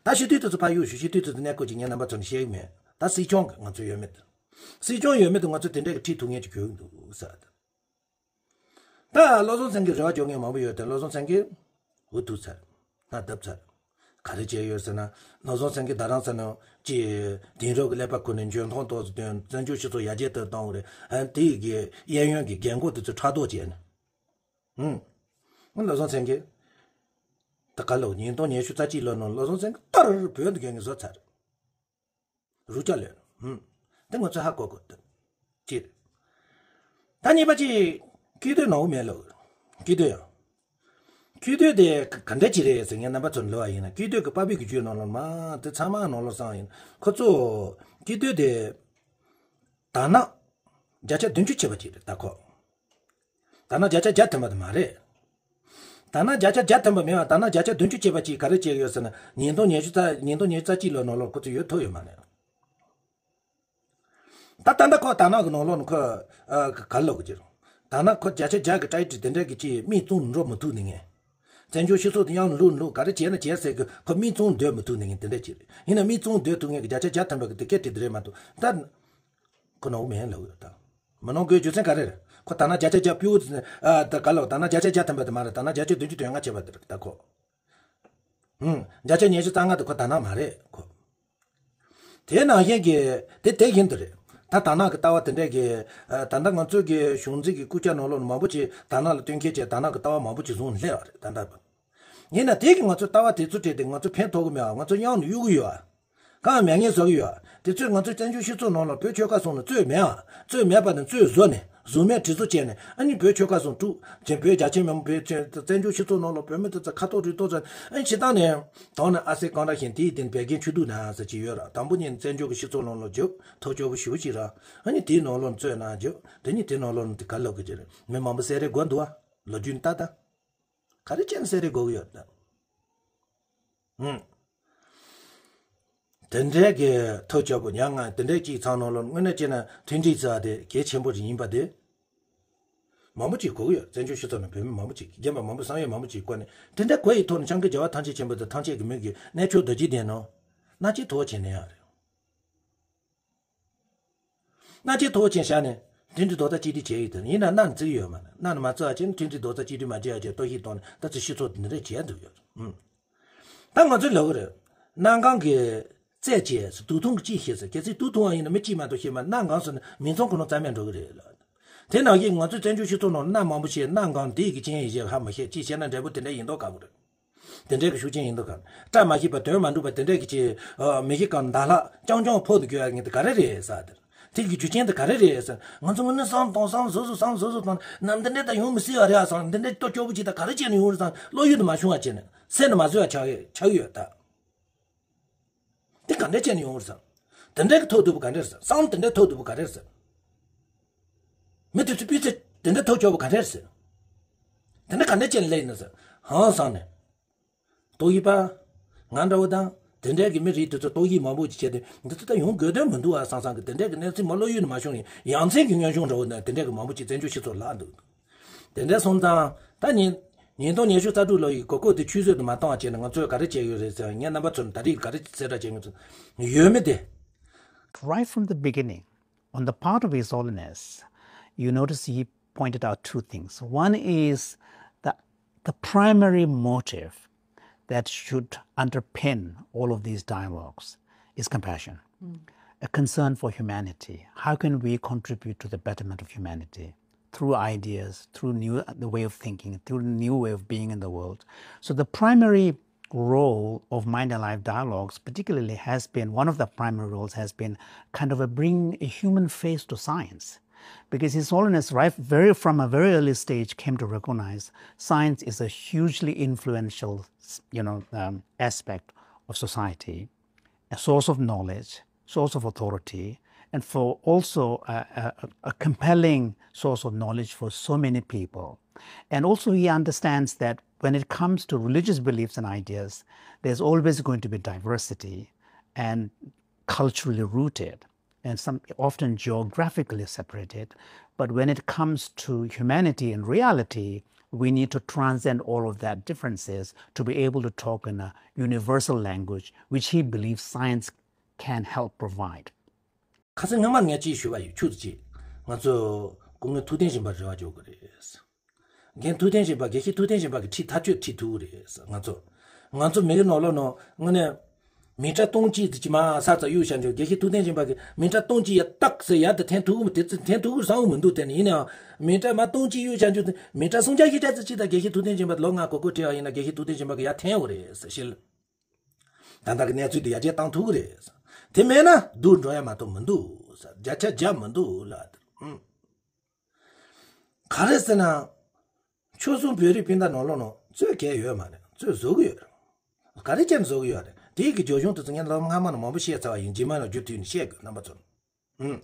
ད་སྤྱི་འཐུས་དེ་ཚོ་ཕར་གཡུག་ཞུ། སྤྱི་འཐུས་དེ་ཚོ་གནས་སྐོར་ཅིག་ངས་རྣམ་པ་ཚོ་ནས་བཤད་གི་མེད། ད་སྲིད་སྐྱོང་གི་ང་ཚོ་ཡོད་མེད་དེ། སྲིད་སྐྱོང་ཡོད་མེད་དེ་ང་ཚོ་དེ་འདྲ་གི་ཁྲིད་ཐུབ་མཁན་ཅིག་དགོས་ཀྱི་འདུག་ཟེར། ད་བློ་བཟང་སེང་གེ་རེ་བ་རྒྱག་མཁན་མང་པོ་ཡོད་དེ། བློ་བཟང་སེང་གེ་འུ་ཐུག་ཚར། སྣ་བརྡབ་ཚར། ག་རེ་བྱས་ཡོད་ཟེར་ན། བློ་བཟང་སེང་གེ་རྡ་རམ་ས་ལ་ཅིག་དེང་རབས་ཀྱི་ཀླད་པ་ཁུར་ནས་འཇོན་ཐང་ཏོག་ཙམ་བཏོན། བཙན་བྱོལ་སྤྱི་ཚོགས་ཡར་རྒྱས་གཏོང་བ་རེད། ཨ་དེ་ཡི་གི་གཡས་གཡོན་གྱི་རྒན་གོག་དེ་ཚོ་ཕྲག་དོག་བྱས་ནས། ཧུམ། བློ་བཟང་སེང་གེ། ད་ག་ལོ་ཉིས་སྟོང་ཉི་ཤུ་རྩ་གཅིག་ལོ་ནང་བློ་བཟང་སེང་གེ་ལྟར་བོད་འདི་རྒྱལ་ངེས་བཟོ་ཚར། རུ་ཅག་ལོས། ཧུམ། དེ་ང་ཚོས་ཧ་གོ་དགོས་འདུག་ཅེས། ད་གཉིས་པ་ཅིག་སྐྱིད་སྡུག་ནོར་བུ་མེད་ལོ། སྐྱིད་སྡུག་ཡང་། སྐྱིད་སྡུག་དེ་ག་ག་འདྲ་ཅིག་རེད་ཟེར་ངས་རྣམ་པ་ཚོར་ལབ་པ་ཡིན་ན། སྐྱིད་སྡུག་གི་པ་ཕི་གི་རྒྱུད་ནང་ལོགས་མ་དེ་ཚང་མ་ནང་ལོགས་སང་ཡིན། ཁོ་ཚོ་སྐྱིད་སྡུག་དེ་དར་ནག་བརྒྱ་ཆ་བདུན་ཅུ་བྱས་པ་ཅིག་རེད། ད་ཁོ། དར་ནག་བརྒྱ་ཆ་བརྒྱ་ཐོན་པ་དེ་མ་རེད། དར་ནག་བརྒྱ་ཆ་བརྒྱ་ཐོན་པ་མིན་པ། དར་ནག་བརྒྱ་ཆ་བདུན་ཅུ་བྱས་པ་ཅིག་ག་རེ་བྱས་ཡོད་ཟེར་ན། ཉིས་སྟོང་ཉི་ཤུ་རྩ་ཉིས་སྟོང་ཉི་ཤུ་རྩ་གཅིག་ལོ་ནང་ལོགས་ཁོ་ཚོ་ཡོད་ཐུབ་ཡོད་མ་རེད། ད་ད་ལྟ་ཁོ་དར་ནག་གི་ནང་ལོགས་ནས་ཁོ་ཨ་ག་ག་ལོག་གི་ཅིག་ད་ནག་ཁོ་བརྒྱ་ཆ་བརྒྱ་གི་ཊའི་ཊི་དེ་འདྲ་གི་ཅིག་མིག་བཙུམ་འགྲོ་མི་ཐུབ་ནི་ངས། བཙན་བྱོལ་སྤྱི་ཚོགས་དེ་ཡང་ལུགས་ལུགས་ག་རེ་བྱས་ན་བྱས་ཟེར་གི་ཁོ་མིག་བཙུམ་སྡོད་མི་ཐུབ་ནི་ངས་དེ་འདྲ་ཅིག་རེད། ཡིན་ན་མིག་བཙུམ་སྡོད་ཐུབ་མཁན་གི་བརྒྱ་ཆ་བརྒྱ་ཐོན་པ་གི་དེ་སྐད་དེ་དེ་རེད་མ་གཏོགས་ད། ཁོ་ནོར་བུ་མེད་ལབ་ཡོད་ད། མི་ནོར་གི་རྒྱུ་མཚན་ག་རེ་རེད། ཁོ་དར་ནག་བརྒྱ་ཆ་བརྒྱ་པིའུ་ཨ་ད་ག་ལོག་དར་ནག་བརྒྱ་ཆ་བརྒྱ་ཐོན་པ་དེ་མ་རེད། དར་ནག་བརྒྱ་ཆ་བདུན་ཅུ་དོན་ལྔ་བྱས་པ་དེ་རེད་ད་ཁོ། ཧུམ། བརྒྱ་ཆ་ཉི་ཤུ་རྩ་ལྔ་དེ་ཁོ་དར་ནག་མ་རེད་ཁོ། དེ་ནང་བཞིན་གྱི་དེ་དེ་བཞིན་དུ་རེད། ད་དར་ནག་གི་ལྟ་བ་དེ་འདྲས་ཀྱི་ཨ་ད་ལྟ་ང་ཚོའི་གི་གཞུང་འཛིན་གྱི་སྐུ་ཕྱྭ་ནང་ལོགས་ནས་མང་པོ་ཅིག་དར་ནག་ལ་བསྟུན་མཁས་བྱས། དར་ནག་གི་ལྟ་བ་མང་པོ་ཅིག་བཟུང་ནས་སླེབས་པ་རེད་ད་ལྟ། ཡིན་ན་དེ་གི་ང་ཚོ་ལྟ་བ་དེ་ཚོ་སྤྲད་དེ་ང་ཚོ་ཕན་ཐོགས་གི་མེད་པ། ང་ཚོ་གཡང་ནས་གཡུག་གི་ཡོད་པ། གང་མེད་ངེས་བཟོ་གི་ཡོད་པ། དེ་ཚོས་ང་ཚོའི་བཙན་བྱོལ་སྤྱི་ཚོགས་ནང་ལ་བོད་ཆོལ་ཁ་གསུམ་ལ་རྩོད་མེད་པ། རྩོད་མེད་པ་དང་རྩོད་བཟོ་ནས་བཟོ་མེད་བྲིས་བཟོ་བྱས་ནས། ཨ་ནི་བོད་ཆོལ་ཁ་གསུམ་དཀྲུགས་བྱས། བོད་རྒྱ་ཆེ་མི་མང་བོད་ཆེ་བཙན་བྱོལ་སྤྱི་ཚོགས་ནང་ལ་བོད་མི་དེ་ཚོ་ཁ་ཐོག་རུས་ཐོག་ཚོ། ཨ་ནི་སྤྱིར་བཏང་ནས་དོང་ནས་ཨ་སེ་གང་འདྲ་བཞིན་དེའི་སྟེང་བད་ཀན་ཆུ་ཐིགས་ནང་ཟེར་གྱི་ཡོད་ར། དང་པོ་ཉིད་བཙན་བྱོལ་གྱི་སྤྱི་ཚོགས་ནང་ལ་རྒྱུགས། ཐོབ་སྐྱོ་པོ་ཞུ་ཞིག་ར། ཨ་ནི་དེའི་ནང་ལོགས་རྩོད་ནང་རྒྱུགས། དེ་ནི་དེའི་ནང་ལོགས་དེ་ག་ལོག་གི་ཅི་རེད། མི་མང་པོ་བསད་རེས་དགོས་འདུག་པ། ལོ་རྒྱུས་ནི་ལྟ་ད། ག་རེ་བྱས་ནས་བསད་རེས་དགོས་ཀྱི་ཡོད་ད། ཧུམ། དེ་འདྲའི་གི་ཐབས་སྐྱོ་པོ་ཉག་ང་དེ་འདྲའི་གཅིག་ཚང་ནང་ལོགས་དངོས་གནས་བྱས་ན་མཐུན་སྒྲིལ་ཟེར་བ་དེ་གལ་ཆེན་པོ་ཞིག་ཡིན་པ་དེ་མང་པོ་ཅིག་གོ་གི་ཡོད། བཙན་བྱོལ་སྤྱི་ཚོགས་ནང་བོད་མི་མང་པོ་ཅིག་རྒན་པ་མང་པོ་བསམ་ཡས་མང་པོ་ཅིག་བཀོད་ནས་དེ་འདྲ་གོ་ཡི་ཐོག་ནས་སྐྱབས་མགོན་རྒྱལ་བ་ཐམས་ཅད་མཁྱེན་པ་དང་ཐམས་ཅད་ཀྱི་མིང་གི་གནས་མཆོག་རྡོ་རྗེ་གདན་ནང་མནའ་སྐྱེལ་ཐུབ་པ་བྱས་ནས་ཡང་རེད། མནའ་སྐྱེལ་ཐུབ་པ་བྱས་བཞག་ནས་མཐུན་སྒྲིལ་རྡོག་རྩ་གཅིག་སྒྲིལ་བྱས་ཡོད་དེ། ཡིན་ན་མནའ་ནི་བཙུགས་ཡོད་མ་རེད། མནའ་ནི་མ་བཙུགས་པ་བྱས་ནས་མཐུན་སྒྲིལ་རྡོག་རྩ་གཅིག་སྒྲིལ་མ་བྱས་པ་བྱས་གཏོར་བཤིག་བཏང་ནས་ད་ཚོ་སྤྱི་ཚོགས་འདི་འདྲ་བྱས་འདུག་ཡོད། ཨུམ། ད་ང་ཚོས་ལབ་གི་རེད། མནའ་གང་གི་རྩད་བཅད་ཟེར། དུག་འཐུང་གི་ཅི་ཤེས་ཟེར། གལ་སྲིད་དུག་འཐུང་བ་ཡིན་ན་མི་གཅིག་མ་གཏོགས་ཤེས་མ། མནའ་གང་ཟེར་ན་མི་ཚང་ཁོ་ན་རྩ་མེད་འགྲོ་གི་རེད་ལ། དེ་ནང་བཞིན་ང་ཚོས་བཙན་བྱོལ་སྤྱི་ཚོགས་ནང་མནའ་མང་པོ་བྱས། མནའ་གང་དེ་གི་རྐྱེན་ཡིན་ཞེས་ཧ་མ་ཤེས། ཅི་བྱས་ན་འབྲས་བུ་དེ་འདྲ་ཡིན་མདོག་ཁ་པོ་རེད། དེ་འདྲའི་གི་ཤུགས་རྐྱེན་ཡིན་མདོག་ཁ། སྐྲ་མ་ཤེས་པ་དོན་མ་འགྲུབ་པ་དེ་འདྲའི་གི་ཅི་མི་ཤེས་གང་མདའ་ལྷག་རྐྱང་རྐྱང་ཕོག་ཏུ་གྱུར་ཡ་ངེས་དེ་ག་རེ་རེད་ཟེར་དེར། དེ་གི་རྒྱུ་རྐྱེན་དེ་ག་རེ་རེད་ཟེར། ང་ཚོ་དངོས་གནས་བསམ་དང་བསམ་བཟོ་བཟོ་བསམ་བཟོ་བཟོ་དང་ནམ་དེ་འདྲས་ད་ཡོང་མི་སྲིད་པ་རེད་ཨ་བསམ། དེ་འདྲས་ལྟོ་སྐྱོ་པོ་ཅིག་ད་ག་རེ་བྱས་ནས་ཡོང་རེད་བསམ། བློ་ཡུལ་དུ་མ་བྱུང་བ་བྱས་ནས་སེམས་ནས་མ་བཟོད་པ་ཆགས་ཡོད་ཆགས་ཡོད་ད། དེ་ག་འདྲས་བྱས་ནས་ཡོང་རེད་བསམ། དེ་འདྲས་ཀྱི་ཐོག་ཐུག་པོ་ག་འདྲས་རེད་བསམ། བསམ་དེ་འདྲས་ཐོག་ཐུག་པོ་ག་རེ་རེད་བསམ། མི་དེ་ཚོ་སྤུས་ཚད་དེ་འདྲས་ཐོག་སྐྱོ་པོ་ག་འདྲས་རེད་བསམ། དེ་འདྲས་ག་འདྲས་བྱས་ནས་སླེབས་ཡིན་ན་བསམ། ཧང་སང་ནས། ཏོག་དབྱིབས་པ། ང་འདྲ་བོ་དང་ དེ་འདྲའི་གི་མི་རིགས་དེ་ཚོ་ཏོག་དབྱིབས་མང་པོ་ཅིག་བྱས་ཏེ་འདི་ཚོ་ད་ཡོང་དགོས་དོན་མི་འདུག་ཨ་བསམ་བསམ་གི་དེ་འདྲའི་གི་གནས་ཚུལ་མ་བློ་ཡུལ་ནས་མ་བྱུང་ཡང་ཡ་མཚན་གི་མངོན་བྱུང་འདྲ་བོ་ནས་དེ་འདྲའི་གི་མང་པོ་ཅིག་བཙན་བྱོལ་སྤྱི་ཚོགས་ལ་འདུག་དེ་འདྲ་སོང་ཙང་ད་ཉིན་ཉིས་སྟོང་ཉི་ཤུ་རྩ་དྲུག་ལོ་ཡི་གོ་སྐབས་དེ་ཆུད་ཟོས་དུ་མ་གཏོང་བ་བྱས་ནས་ང་ཚོས་ག་རེ་བྱས་ཡོད་རེད་ཟེར་ངས་རྣམ་པ་ཚོར་ད་རེས་ག་རེ་གསལ་བསྒྲགས་བྱས་ཡོད་ཡོད་མེད་དེ། Right from the beginning, on the part of His Holiness, you notice he pointed out two things. One is that the primary motive that should underpin all of these dialogues is compassion, a concern for humanity. How can we contribute to the betterment of humanity? Through ideas, through new the way of thinking, through the new way of being in the world. So the primary role of Mind and Life dialogues, particularly, has been one of the primary roles has been kind of a bringing a human face to science, because His Holiness, right very from a very early stage, came to recognize science is a hugely influential, you know, um, aspect of society, a source of knowledge, source of authority, and for also a, a, a compelling source of knowledge for so many people. And also, he understands that when it comes to religious beliefs and ideas, there's always going to be diversity and culturally rooted and some often geographically separated. But when it comes to humanity and reality, we need to transcend all of that differences to be able to talk in a universal language, which he believes science can help provide. ཁ་སང་སྔོན་མ་ངས་ཅིག་ཞུས་པ་ཡོད་ཆུ་ཚོད་ཅིག་ང་ཚོ་སྐུ་ངོ་ཐུབ་བསྟན་སྦྱིན་པ་རེ་བ་འཇོག་གི་རེད། རྒན་ཐུབ་བསྟན་སྦྱིན་པ་དགེ་བཤེས་ཐུབ་བསྟན་སྦྱིན་པ་གི་ཁྲིད་ཐག་གཅོད་ཁྲིད་ཐུབ་ཀྱི་རེད་ང་ཚོ། ང་ཚོ་མི་གི་ནང་ལོགས་ནང་དངོས་གནས་མི་ཊར་སྟོང་གཅིག་དེ་ཅི་མ་ས་ཚ་གཡུག་བྱ་འཇོག་དགེ་བཤེས་ཐུབ་བསྟན་སྦྱིན་པ་གི་མི་ཊར་སྟོང་གཅིག་ཡ་ཏག་ཟེར་ཡ་དེ་འཐེན་ཐུབ་ཀྱི་མི་དེ་ཚོ་འཐེན་ཐུབ་ཀྱི་བསམ་གྱི་མི་འདུག་དེ་ནི་ཡིན་ནའང་མི་ཊར་མ་སྟོང་གཅིག་གཡུག་བྱ་འཇོག་དེ་མི་ཊར་སུམ་བརྒྱ་བཞི་བརྒྱ་ཙམ་ཅིག་དང་དགེ་བཤེས་ཐུབ་བསྟན་སྦྱིན་པ་ལོ་ལྔ་གོ་གོ་ཁྲིད་ཡ་ཡིན་ན་དགེ་བཤེས་ཐུབ་བསྟན་སྦྱིན་པ་གི་ཡ་འཐེན་ཡོད་རེད་ཟེར་ཤེས། ད་ལྟ་གི་གནས་ཚུལ་དེ་ཡར་རྒྱས་བཏང་ཐུབ་ཀྱི་རེད། དེ་མེད་ན་སྡུག་འགྲོ་ཡ་མ་གཏོགས་མི་འདུག་ཟེར། བརྒྱ་ཆ་བརྒྱ་མི་འདུག་ལ། ཨང་། ག་རེ་ཟེར་ན། ཆོལ་གསུམ་བོད་རིགས་སྤུན་ཟླ་ནང་ལོགས་ནང་རྩོད་གལ་ཡོད་མ་རེད། རྩོད་བཟོ་གི་ཡོད་རེད། ག་རེ་བྱས་ནས་བཟོ་གི་ཡོད་རེད། དེའི་གི་རྒྱབ་ལྗོངས་དེ་ཚོ་ངས་ལོ་སྔ་མ་ནས་མང་པོ་བཤད་ཚར་བ་ཡིན། རྗེས་མ་ལ་རྒྱུ་མཐུད་ནས་བཤད་དགོས་རྣམ་པ་ཚོར། ཨང་།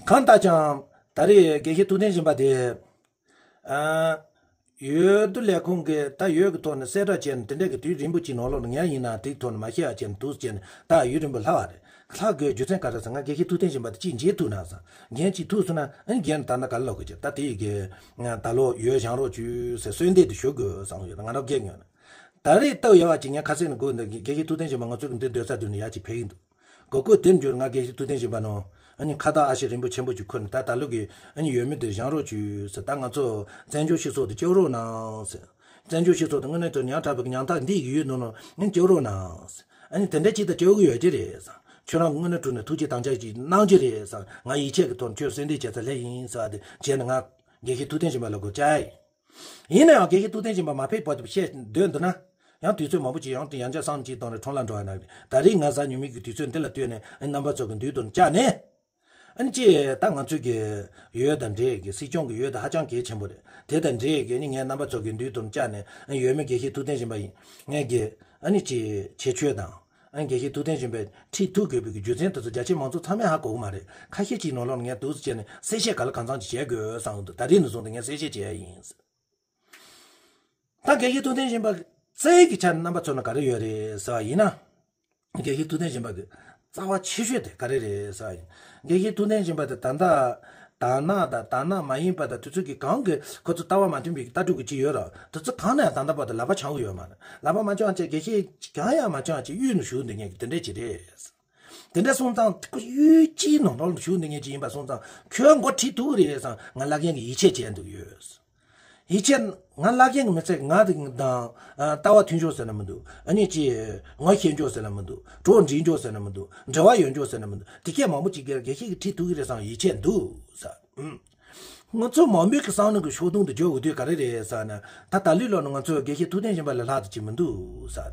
གང་ལྟར་ཀྱང་ད་རེས་དགེ་བཤེས་ཐུབ་བསྟན་སྦྱིན་པ་དེ། ཨ། འོས་བསྡུ་ལས་ཁུངས་ཀྱིས་ད་འོས་ཀྱི་ཐོག་ནས་གསལ་བསྒྲགས་བྱས་ནས་དེ་འདྲས་ཀྱི་དུས་རིང་པོ་ཅིག་ནང་ལོགས་ལ་ངས་ཡིན་ན་དེའི་ཐོག་ནས་མ་བཤད་ཡ་བྱས་ནས་འདུག་བྱས་ནས་ད་ཡུན་རིང་པོ་ལྷག་པ་རེད། ལྷག་དགོས་རྒྱུ་མཚན་ག་རེ་ཟེར་ང་དགེ་བཤེས་ཐུབ་བསྟན་སྦྱིན་པ་དེ་གཅིག་མཇལ་ཐུབ་ན་བསམ། རྒན་གཅིག་ཐུག་སོང་ན་ཨ་ནི་རྒན་ད་ལྟ་ག་ལ་ལོག་གི་ཅིག་ད་དེ་ཡི་གི་ད་ལོ་འོས་བཞེངས་རོགས་བྱོས་ཟེར་གསོལ་འདེབས་དེ་ཞུ་དགོས་བསམ་ཡོད། ང་རང་སྐད་ཉོན། ད་རེས་སྟབས་ཡག་པ་ཅིག་ངས་ཁ་སང་ནས་སྒུག་འདུག་དགེ་བཤེས་ཐུབ་བསྟན་སྦྱིན་པ་ང་ཚོ་གི་འདི་སྡོད་ས་དུས་ནས་ཡར་ཅིག་ཕེབས་ཀྱི་འདུག་གོ་སྐབས་དེར་འབྱོར་ང་དགེ་བཤེས་ཐུབ་བསྟན་སྦྱིན་པ་ནང་ཨ་ནི་ཁ་བཏགས་ཨ་ཤེ་རིང་པོ་ཆེན་པོ་ཅིག་ཁུར་ནས་ད་ད་ལོ་གི་ཨ་ནི་འོས་མི་དེ་བཞེངས་རོགས་བྱོས་ཟེར། ད་ང་ཚོ་བཙན་བྱོལ་སྤྱི་ཚོགས་དེ་སྐྱོབ་རོགས་གནང་ཟེར། བཙན་བྱོལ་སྤྱི་ཚོགས་དེ་དངོས་གནས་དུ་ཉམ་ཐག་པའི་ཉམ་ཐག་འདི་ཡི་ཡུལ་ནང་ནང་ཨ་ནི་སྐྱོབ་རོགས་གནང་ཟེར། ཨ་ནི་དེ་འདྲ་ཅིག་ད་སྐྱོབ་གི་ཡོད་ཀྱི་རེད་ཟེར། ཁྱོད་རང་དངོས་གནས་དྲང་གནས་ཐུགས་རྗེ་དམ་བཅའ་ཅིག་གནང་རྒྱུ་རེད་ཟེར། ང་ཡིད་ཆེས་ཀྱི་ཐོག་ནས་ཁྱོད་གསོལ་འདེབས་བྱས་ཚར་སླེབས་ཡིན་ཟེར་བ་དེ་བྱས་ནས་ང་དགེ་བཤེས་ཐུབ་བསྟན་སྦྱིན་པ་ལ་སྒོ་བཅག་ཡིན། ཡིན་ན་ཡང་དགེ་བཤེས་ཐུབ་བསྟན་སྦྱིན་པ་མ་ཕེབས་བར་དུ་བཤད་སྡོད་འདུག་ན། ཡང་དུས་ཚོད་མང་པོ་ཅིག་ཡང་དུ་ཡང་བསྐྱར་བསམ་གཅིག་བཏང་ནས་ཁྲོམ་ལ་འགྲོ་བ་ན་ད་རེས་ང་གཟའ་ཉི་མའི་གི་དུས་ཚོད་འདི་ལ་ལྟོས་ནས་ཨ་རྣམ་པ་ཚོ་གི་མདུན་དུ་བཅར་ནས། ཨ་ནི་ཅི་ད་ང་ཚོའི་གི་འོས་དང་འབྲེལ་གི་སྲིད་སྐྱོང་གི་འོས་དང་ཧ་ཅང་གལ་ཆེན་པོ་རེད། དེ་དང་འབྲེལ་གི་ནི་ངས་རྣམ་པ་ཚོ་གི་མདུན་དུ་བཅར་ནས་ཨ་འོས་མི་དགེ་བཤེས་ཐུབ་བསྟན་སྦྱིན་པ་ཡིན་ངས་གི་ཨ་ནི་ཅི་ཁྱད་ཆོས་དང་། ཨ་ནི་དགེ་བཤེས་ཐུབ་བསྟན་སྦྱིན་པས་ཁྲིད་ཐུབ་དགོས་པའི་གི་རྒྱུ་མཚན་དེ་ཚོ་རྒྱ་ཆེ་མང་ཚོགས་ཚང་མས་ཧ་གོ་གི་མ་རེད། ཁ་ཤས་ཅིག་ནང་ལོགས་ནས་ངས་འདུག་སེ་བྱས་ནས་གསལ་བཤད་ག་ལ་གང་འཚམ་ཅིག་བྱེད་དགོས་བསམ་གི་འདུག་ད་རེས་ནས་བཟུང་སྟེ་ངས་གསལ་བཤད་བྱེད་ཡ་ཡིན། ད་དགེ་བཤེས་ཐུབ་བསྟན་སྦྱིན་པ་རྩ་བའི་གི་ཆ་ནས་རྣམ་པ་ཚོ་ལ་ག་རེ་ཡོད་རེད་ཟེར་བ་ཡིན་ན། དགེ་བཤེས་ཐུབ་བསྟན་སྦྱིན་པ་གི་རྩ་བ་ཆེ་ཤོས་དེ་ག་རེ་རེད་ཟེར་བ་ཡིན། དགེ་བཤེས་ཐུབ་བསྟན་སྦྱིན་པ་དེ་ད་ལྟ་དར་ནག་དང་དར་ནག་མ་ཡིན་པ་དང་དེ་ཚོ་གི་གང་གི་ཁོ་ཚོ་ལྟ་བ་མ་མཐུན་པའི་ལྟ་གྲུབ་ཀྱི་ཅིག་ཡོད་ར་དེ་ཚོ་གང་ནས་ད་ལྟ་བར་དུ་ལག་པ་འཆང་གི་ཡོད་མ་རེད། ལག་པ་མ་འཆང་བྱས་དགེ་བཤེས་གང་ཡང་མ་འཆང་བྱས་གཡུལ་ནས་བཞུགས་འདི་ངས་གི་དེ་འདྲས་ཅིག་རེད། དེ་འདྲ་སོང་ཙང་ཁོ་གཡུལ་ཅིའི་ནང་ལོགས་ལ་བཞུགས་འདི་ངས་ཅི་ཡིན་པ་སོང་ཙང་ཁྱོད་མགོ་ཁྲིད་ཐུབ་ཀྱི་རེད་བསམ་ང་བླ་རྒན་གྱི་ཡིད་ཆེས་བྱས་འདུག་ཡོད། ཡིད་ཆེས་ང་བླ་རྒན་གྱི་མི་ཚེ་ང་དང་ལྟ་བ་མཐུན་ཕྱོགས་ཟེར་ན་མི་འདུག་ཨ་ནི་ཅི་ངོ་ཤེས་ཕྱོགས་ཟེར་ན་མི་འདུག་གྲོགས་འགྲིག་ཕྱོགས་ཟེར་ན་མི་འདུག་འབྲེལ་བ་ཡོད་ཕྱོགས་ཟེར་ན་མི་འདུག་དེ་སྐད་མང་པོ་ཅིག་གིས་དགེ་བཤེས་ཀྱིས་ཁྲིད་ཐུབ་ཀྱི་རེད་བསམ་ཡིད་ཆེས་འདུག་ས། ང་ཚོ་མང་པོའི་གི་བསམ་བློ་གི་ཤོག་དུང་དུ་འཇོག་དགོས་དུས་ག་རེ་རེད་ཟེར་ན། ད་ད་ལོའི་ལོ་ནང་ང་ཚོ་དགེ་བཤེས་ཐུབ་བསྟན་སྦྱིན་པ་ལས་ལྷག་ཏུ་ཅིག་མི་འདུག་ཟེར།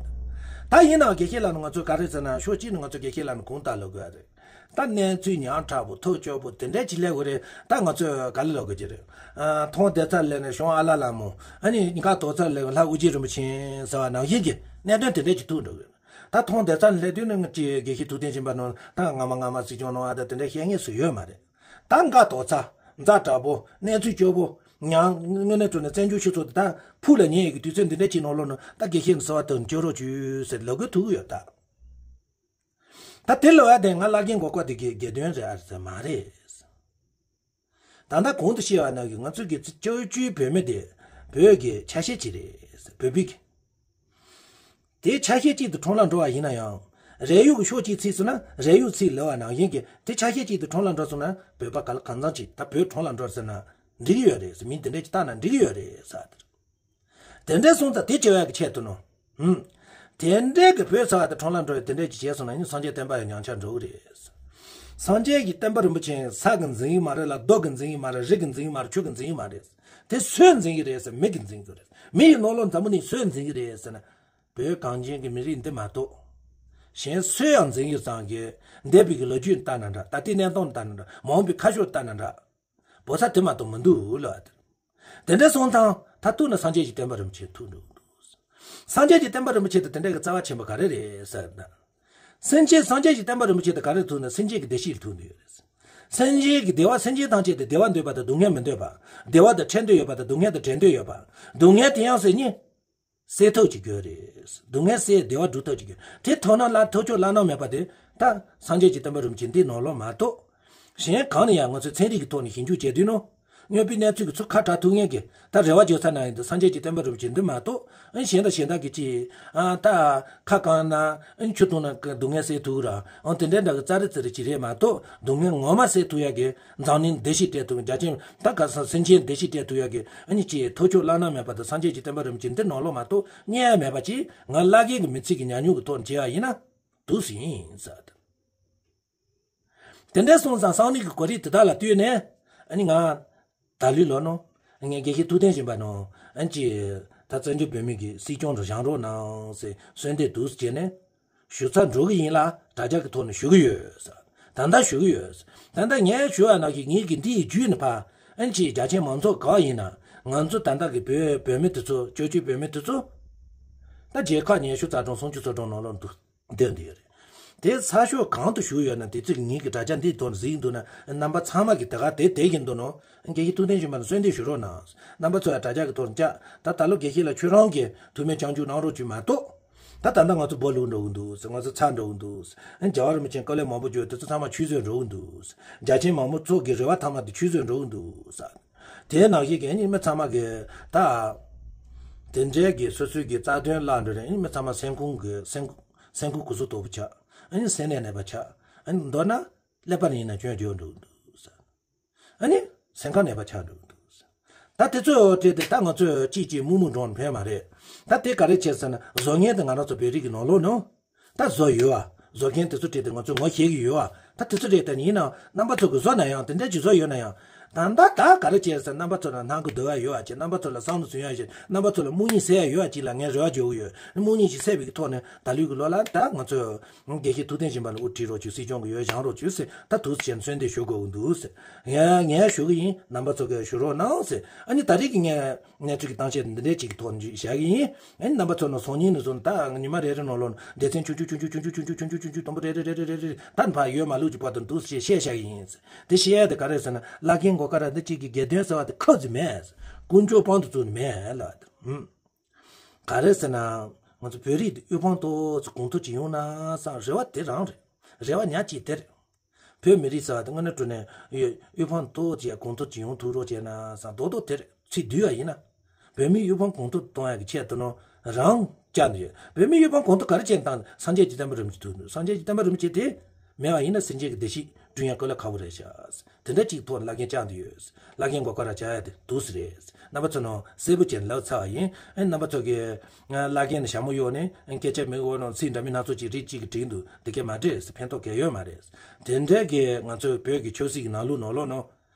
ད་ཡིན་ནའང་དགེ་བཤེས་ལགས་ནི་ང་ཚོ་ག་རེ་ཟེར་ན་ཕྱོགས་གཅིག་ནས་ང་ཚོ་དགེ་བཤེས་ལགས་ནི་གོང་ལྟ་ལོག་དགོས་རེད། ད་གནས་ཚུལ་ཉག་ཕྲ་པོ་ཐབས་སྐྱོ་པོ་དེ་འདྲས་ཅིག་སླེབས་དགོས་རེད། ད་ང་ཚོས་ག་ལེ་ལོག་དགོས་ཀྱི་རེད། ཨ། མཐོང་བདེ་ཚར་ལས་ནས་གཞུང་ཨ་ལ་ལ་མོ་ཨ་ནི་ཉི་ཁ་དོག་ཚར་ལས་ལྷ་དབུ་རྒྱལ་རིན་པོ་ཆེ་ཟེར་བ་ནང་བཞིན་གྱི་གནད་དོན་དེ་འདྲས་ཅིག་ཐུག་འགྲོ་གི་རེད། ད་མཐོང་བདེ་ཚར་ལས་དུས་ནས་ང་ཅིག་དགེ་བཤེས་ཐུབ་བསྟན་སྦྱིན་པ་ནང་ད་སྔ་མ་སྔ་མ་སྲིད་སྐྱོང་ནང་ཨ་ད་དེ་འདྲས་བཤད་མཁན་སུ་ཡོད་མ་རེད། ད་འགའ་དོག་ཚ། ཛ་དྲག་པོ། གནས་ཚུལ་སྐྱོ་པོ། ཡང་དངོས་གནས་དྲང་གནས་བཙན་བྱོལ་སྤྱི་ཚོགས་དེ་ད་ཕུགས་ལ་ཉེ་ཡོད་ཀྱི་དུས་ཚོད་འདི་འདྲ་ཅིག་ནང་ལོགས་ན་ད་དགེ་བཤེས་ཀྱི་བསུ་བ་དང་བཅར་རོགས་བྱོས་ཟེར་ལབ་དགོས་ཐུག་གི་ཡོད་ད། ད་དེ་ལབ་ཡ་དེ་ང་བླ་རྒན་མགོ་སྐོར་དེ་གི་དགེ་འདུན་རེད་ཨ་རེད་ཟེར་མ་རེད། ད་ལྟ་གོང་དུ་བཤད་པ་ནང་གི་ང་ཚོ་གི་སྤྱི་སྤྱོད་བོད་མི་དེ་བོད་ཀྱི་ཆ་ཤས་ཅིག་རེད། བོད་པའི་གི། དེ་ཆ་ཤས་ཅིག་ཏུ་གྲངས་ལ་འགྲོ་བ་ཡིན་ན་ཡང་། རས་ཡུག་གི་ཕྱོགས་གཅིག་ཚིག་སོང་ན་རས་ཡུག་ཚིག་ལབ་པ་ནང་བཞིན་གྱི་དེ་ཆ་ཤས་ཅིག་ཏུ་གྲངས་ལ་འགྲོ་སོང་ན་བོད་པ་ག་ལ་གང་འཚམ་ཅིག་ད་བོད་གྲངས་ལ་འགྲོ་ཟེར་ན་འགྲིག་གི་ཡོད་རེད་ཟེར། མིང་དེ་འདྲས་ཅིག་བཏགས་ན་འགྲིག་གི་ཡོད་རེད་ཟེར། དེ་འདྲས་སོང་ཙང་དེ་བྱེད་པ་གི་ཆེད་དུ་ནོ། ཧུམ། དེ་འདྲས་ཀྱི་བོད་ཟེར་བ་དེ་གྲངས་ལ་འགྲོ་བའི་དེ་འདྲས་ཀྱི་བྱས་སོང་ན་ནི་སངས་རྒྱས་བསྟན་པ་ཡང་ཉམས་ཆག་འགྲོ་གི་རེད། སངས་རྒྱས་ཀྱི་བསྟན་པ་རིན་པོ་ཆེ་ས་གི་འཛིན་གྱི་མ་རེད་ལ། རྡོ་གི་འཛིན་གྱི་མ་རེད། རི་གི་འཛིན་གྱི་མ་རེད། ཆུ་གི་འཛིན་གྱི་མ་རེད། དེ་སུས་འཛིན་གྱི་རེད་ཟེར། མི་གི་འཛིན་གྱི་རེད། མི་ཡི་ནང་ལོགས་འཛམ་བུ་གླིང་སུས་འཛིན་གྱི་རེད་ཟེར་ན། བོད་གངས་ཅན་གྱི་མི་རིགས་འདི་མ་གཏོགས། གཞན་སུས་ཡང་འཛིན་གྱི་ཙང་གི་འདས་པའི་གི་ལོ་རྒྱུས་ལྟ་ན་འདྲ། ད་ལྟའི་གནས་སྟངས་ལྟ་ན་འདྲ། མ་འོངས་པའི་ཁ་ཕྱོགས་ལྟ་ན་འདྲ། བོད་ས་དེ་མ་གཏོགས་མི་འདུག་ལ། དེ་འདྲ་སོང་ཙང་ད་ཐུག་ན་སངས་རྒྱས་ཀྱི་བསྟན་པ་རིན་པོ་ཆེ་ཐུག་འགྲོ་གི་འདུག་སངས་རྒྱས་ཀྱི་བསྟན་པ་རིན་པོ་ཆེ་དེ་དེ་འདྲ་གི་རྩ་བ་ཆེན་པོ་ག་རེ་རེད་ཟེར་ན། སེམས་ཅན་སངས་རྒྱས་ཀྱི་བསྟན་པ་རིན་པོ་ཆེ་དེ་ག་རེ་ཐུག་ན་སེམས་ཅན་གྱི་བདེ་སྐྱིད་ལ་ཐུག་འདོད་ཡོད་རེད། སེམས་ཅན་གྱི་བདེ་བ། སེམས་ཅན་ཐམས་ཅད་དེ་བདེ་བ་འདོད་པ་དང་སྡུག་བསྔལ་མི་འདོད་པ། བདེ་བ་དང་འཕྲད་འདོད་ཡོད་པ་དང་སྡུག་བསྔལ་དང་བྲལ་འདོད་ཡོད་པ། སྡུག་བསྔལ་དེ་ཡང་སེམས་ཉིད། སེལ་ཐབས་ཅིག་དགོས་རེད། སྡུག་བསྔལ་སེལ་བདེ་བ་སྒྲུབ་ཐབས་ཅིག་དགོས། དེ་ཐོབ་ན་བླ་ཐོབ་ཆོག་བླ་ན་མེད་པ་དེ་ད་སངས་རྒྱས་ཀྱི་བསྟན་པ་རིན་པོ་ཆེ་འདི་ནང་ལོགས་མ་གཏོགས། གཞན་གང་ནས་ཡང་ང་ཚོས་ཚན་རིག་གི་ཐོག་ནས་ཞིབ་འཇུག་བྱས་དུས་ནོ། དངོས་པོའི་གནས་ཚུལ་གྱི་ཚུར་ཁ་བྲལ་ཐུབ་མཁན་གྱི་ད་རེ་བ་བཅོལ་ས་ན་ཡིན་དུས་སངས་རྒྱས་ཀྱི་བསྟན་པ་རིན་པོ་ཆེ་འདི་མ་གཏོགས། ཨ་ནི་གཞན་དང་གཞན་དག་གི་ཅི། ཨ་ད་ཁ་བསྐངས་ན་ཨ་ནི་ཆུ་བཏུང་ན་སྡུག་བསྔལ་སེལ་ཐུབ་ར། ཨ་དེ་འདྲའི་འདྲ་གི་ཙ་རི་ཙི་རི་ཅིག་རེད་མ་གཏོགས་སྡུག་བསྔལ་ངོ་མ་སེལ་ཐུབ་ཡག་གི། འཛམ་གླིང་བདེ་སྐྱིད་སྤྲད་ཐུབ། རྒྱ་ཆེན་ད་ག་ས་སེམས་ཅན་བདེ་སྐྱིད་སྤྲད་ཐུབ་ཡག་གི་ཨ་ནི་ཅི་ཐོབ་ཆོག་བླ་ན་མེད་པ་དང་སངས་རྒྱས་ཀྱི་བསྟན་པ་རིན་པོ་ཆེ་འདི་ནང་ལོགས་མ་གཏོགས་རྙེད་ཡ་མེད་པ་ཅིག་ང་བླ་རྒན་གྱི་མི་ཚེ་གི་ཉམས་མྱོང་གི་ཐོག་ནས་བྱས་པ་ཡིན་ན་འདུག་སེ་ཡིན་ཟེར། དེ་འདྲ་སོང་ཙང་སང་ནི་གི་གོ་རིག་དེ་དག་ལ་ལྟོས་ནས་ཨ་ནི་ང་ད་ལུས་ལོ་ནོ། ངས་དགེ་བཤེས་ཐུབ་བསྟན་སྦྱིན་པ་ནོ། ཨ་ནི་ཅི་ད་བཙན་བྱོལ་བོད་མི་གི་སྲིད་སྐྱོང་དུ་བཞེངས་རོགས་གནང་ཟེར་གསོལ་འདེབས་འདུག་སེ་བྱས་ནས། ཞུ་ཚར་འགྲོ་གི་ཡིན་ལ་དྲ་རྒྱ་གི་ཐོག་ནས་ཞུ་གི་ཡོད་ཟེར། ད་ལྟ་ཞུ་གི་ཡོད་ཟེར། ད་ལྟ་ངས་ཞུ་བ་ནང་བཞིན་ངེད་ཀྱི་འདི་ཡི་བརྒྱུད་ནས་ཕར་ཨན་ཅི་རྒྱ་ཆེན་མང་ཚོགས་གང་ཡིན་ན་ང་ཚོ་ད་ལྟ་གི་བོད་བོད་མི་དེ་ཚོ་སྤྱི་སྤྱོད་བོད་མི་དེ་ཚོ་ད་རྒྱལ་ཁབ་ཉེ་ཤོས་རྩ་གྲོང་སུམ་ཅུ་སོ་གྲངས་ནང་ལོགས་འདུག་བསྡད་འདི་ཡོད་རེད། དེ་ཚ་ཤོས་གང་དུ་ཞུ་ཡོད་ན་དེ་ཚོ་གི་ངེད་ཀྱི་དྲ་རྒྱ་འདིའི་ཐོག་ནས་གཟིགས་འདུག་ན་རྣམ་པ་ཚང་མ་གི་དེ་ག་དེ་དེ་ཡིན་འདུག་ནོ། རྒྱལ་སྤྱི་ཐུབ་བསྟན་སྦྱིན་པ་ལ་གསོལ་འདེབས་ཞུ་རོགས་གནང་། རྣམ་པ་ཚོ་ཡང་དྲ་རྒྱ་གི་ཐོག་ནས་བཅར། ད་ད་ལོ་དགེ་བཤེས་ལགས་ཁྱོད་རང་གིས་ཐུགས་སྨོན་སྐྱབས་འཇུག་གནང་རོགས་བྱོས་མ་གཏོགས། ད་ད་ལྟ་ང་ཚོ་སྦོ་ལུག་འགྲོ་གི་འདུག་ཟེར། ང་ཚོ་ཚ་འགྲོ་གི་འདུག་ཟེར། ཨ་ནི་རྒྱལ་བ་རིན་པོ་ཆེ་དཀའ་ལས་མང་པོ་བརྒྱབ། དེ་ཚོ་ཚང་མ་ཆུད་ཟོས་འགྲོ་གི་འདུག་ཟེར། རྒྱ་ཆེན་མང་པོ་ཚོ་གི་རེ་བ་ཐ་མ་དེ་ཆུད་ཟོས་འགྲོ་གི་འདུག་ཟེར། དེའི་ནང་བཞིན་གྱི་ཨ་ནི་མི་ཚང་མ་གི་ད་དེ་འདྲའི་གི་སོ་སོའི་གི་རྩ་དོན་བརླག་འགྲོ་རེད། ཨ་ནི་མི་ཚང་མ་སེམས་ཁོང་གི་སེམས་སེམས་ཁོང་གུ་སུ་དོག་པོ་ཆགས། ཨ་ནི་སེམས་ནད་ནད་པ་ཆགས། ཨ་ནི་མདོར་ན་ཀླད་པ་ཡིན་ན་སྐྱོན་བརྗོད་འགྲོ་གི་འདུག་ཟེར། ཨ་ནི་སེམས་ཁམས་ནད་པ་ཆགས་འགྲོ་གི་འདུག་ཟེར། ད་དེ་ཚོའི་འོག་དེ་དེ་ད་ང་ཚོས་ཅིག་ཅིག་མུག་མུག་འགྲོ་ན་ཕན་མ་རེད། ད་དེ་ག་རེ་བྱས་ཟེར་ན་བཟོ་མཁན་དེ་ང་རང་ཚོ་བོད་རིགས་ཀྱི་ནང་ལོགས་ནང་ད་བཟོ་ཡོད་ཨ། བཟོ་མཁན་དེ་ཚོ་བྲིས་ཏེ་ང་ཚོས་ངོ་ཤེས་ཀྱི་ཡོད་ཨ། ད་དེ་ཚོ་བྲིས་ཏེ་ཡིན་ནའང་རྣམ་པ་ཚོ་གིས་བཟོ་ན་ཡང་དེ་འདྲ་ཅིག་བཟོ་ཡོད་ན་ཡང་། ད་ད་ད་ག་རེ་བྱས་ཟེར་རྣམ་པ་ཚོ་ལ་སྣང་གི་འདོད་པ་ཡོད་ཨ་ཅིག་རྣམ་པ་ཚོ་ལ་བསམ་བློ་ཟིན་ཡ་ཡོད་ཨ་ཅིག་རྣམ་པ་ཚོ་ལ་སྨོན་ཉིན་ཟེར་ཡ་ཡོད་ཨ་ཅིག་ལ་ངས་རེ་བ་བཅོལ་གི་ཡོད། སྨོན་ཉིན་ཞིག་སད་པའི་ཐོག་ནས་ད་ལོའི་གི་ལོ་ལ་ད་ང་ཚོས། དགེ་བཤེས་ཐུབ་བསྟན་སྦྱིན་པ་ལ་དབུ་ཁྲིད་རོགས་བྱོས། སྲིད་སྐྱོང་གི་འོས་བཞེངས་རོགས་བྱོས་ཟེར། ད་དུས་ཚོད་ཅན་གསོལ་འདེབས་ཞུ་དགོས་ཀྱི་འདུག་ཟེར། ངས་ངས་ཞུ་གི་ཡིན། རྣམ་པ་ཚོ་གིས་ཞུ་རོགས་གནང་ཟེར། ཨ་ནི་ད་རེས་ཀྱི་ངས་གནས་ཚུལ་གྱི་གཏམ་བཤད་འདི་འདྲའི་ཅིག་གི་ཐོག་ནས་བཞག་གི་ཡིན། ཨ་ནི་རྣམ་པ་ཚོ་ནང་སང་ཉིན་ནས་བཟུང་ད་ཉི་མ་རེ་རེ་ནང་ལོགས་ནས་སྡེ་ཚན་ཆུང་ཆུང་ཆུང་ཆུང་དང་པོ་རེ་རེ་རེ་རེ་རེ་རེ་ད་ཕར་ཡོད་མ་ལུགས་ཀྱི་བར་དུ་འདུག་ཟེར་བཤད་བཞག་གི་ཡིན་ཟེར། དེ་བཤད་ཡ་དེ་ག་རེ་ཟེར་ན་བླ་རྒན་མགོ་དཀར་ར་འདི་གཅིག་གི་དགེ་འདུན་ཟེར་བ་དེ་ཁག་ཅིག་མེད། དཀོན་མཆོག་དཔང་དུ་བཙུགས་ནས་མེད་ལ། ཧུམ། ག་རེ་ཟེར་ན། ང་ཚོ་བོད་རིགས་འདི་དབུལ་ཕོངས་ཏོག་ཙམ་གོང་མཐོར་ཅིག་ཡོང་ན་བསམ་རེ་བ་དེ་རང་རེད། རེ་བ་ཉག་གཅིག་དེ་རེད། བོད་མི་རིགས་ཟེར་བ་དེ་དངོས་གནས་དྲང་གནས་དབུལ་ཕོངས་ཏོག་ཙམ་གོང་མཐོར་ཅིག་ཡོང་ཐུབ་རོགས་བྱས་ན་བསམ་རྡོག་རྡོག་དེ་རེད། ཚིག་བསྡུས་པ་ཡིན་ན། བོད་མིའི་དབུལ་ཕོངས་གོང་མཐོར་གཏོང་ཡག་གི་ཆེད་དུ་ནོ་རང་བཅར་འདུག་ཡོད། བོད་མིའི་དབུལ་ཕོངས་གོང་མཐོར་ག་རེ་བྱས་བཏང་སངས་རྒྱས་ཀྱི་བསྟན་པ་རིན་པོ་ཆེ་ཐུག་འདུག་སངས་རྒྱས་ཀྱི་བསྟན་པ་རིན་པོ་ཆེ་དེ། མེད་པ་ཡིན་ན་སེམས་ཅན་གྱི་བདེ་སྐྱིད་བསྐྲུན་ཡ་དཀའ་ལས་ཁག་པོ་རེད་ཤག་དེ་འདྲ་གཅིག་ཐོག་བླ་རྒན་བཅར་འདི་ཡོད། བླ་རྒན་མགོ་དཀར་ར་བཅར་ཡ་དེ་འདུག་སེ་རེད། རྣམ་པ་ཚོ་ནང་གསལ་པོ་བྱས་ནས་ལབ་ཚར་བ་ཡིན། ཨ་ནི་རྣམ་པ་ཚོ་གིས་བླ་རྒན་ནས་ཞྭ་མོ་གཡོགས་ནས་སྐད་ཆ་མི་འོ་ནང་ཚིག་འདྲ་མིན་སྣ་ཚོགས་ཅིག་རིགས་གཅིག་གིས་བྲིས་འདུག་དེ་གས་མ་འགྲིག་ཟེར། ཕན་ཐོགས་གང་ཡང་ཡོད་མ་རེད། དེ་འདྲ་གི་ང་ཚོའི་བོད་ཀྱི་ཆབ་སྲིད་ཀྱི་ནང་ལུགས་ནང་ལོགས་ནང་།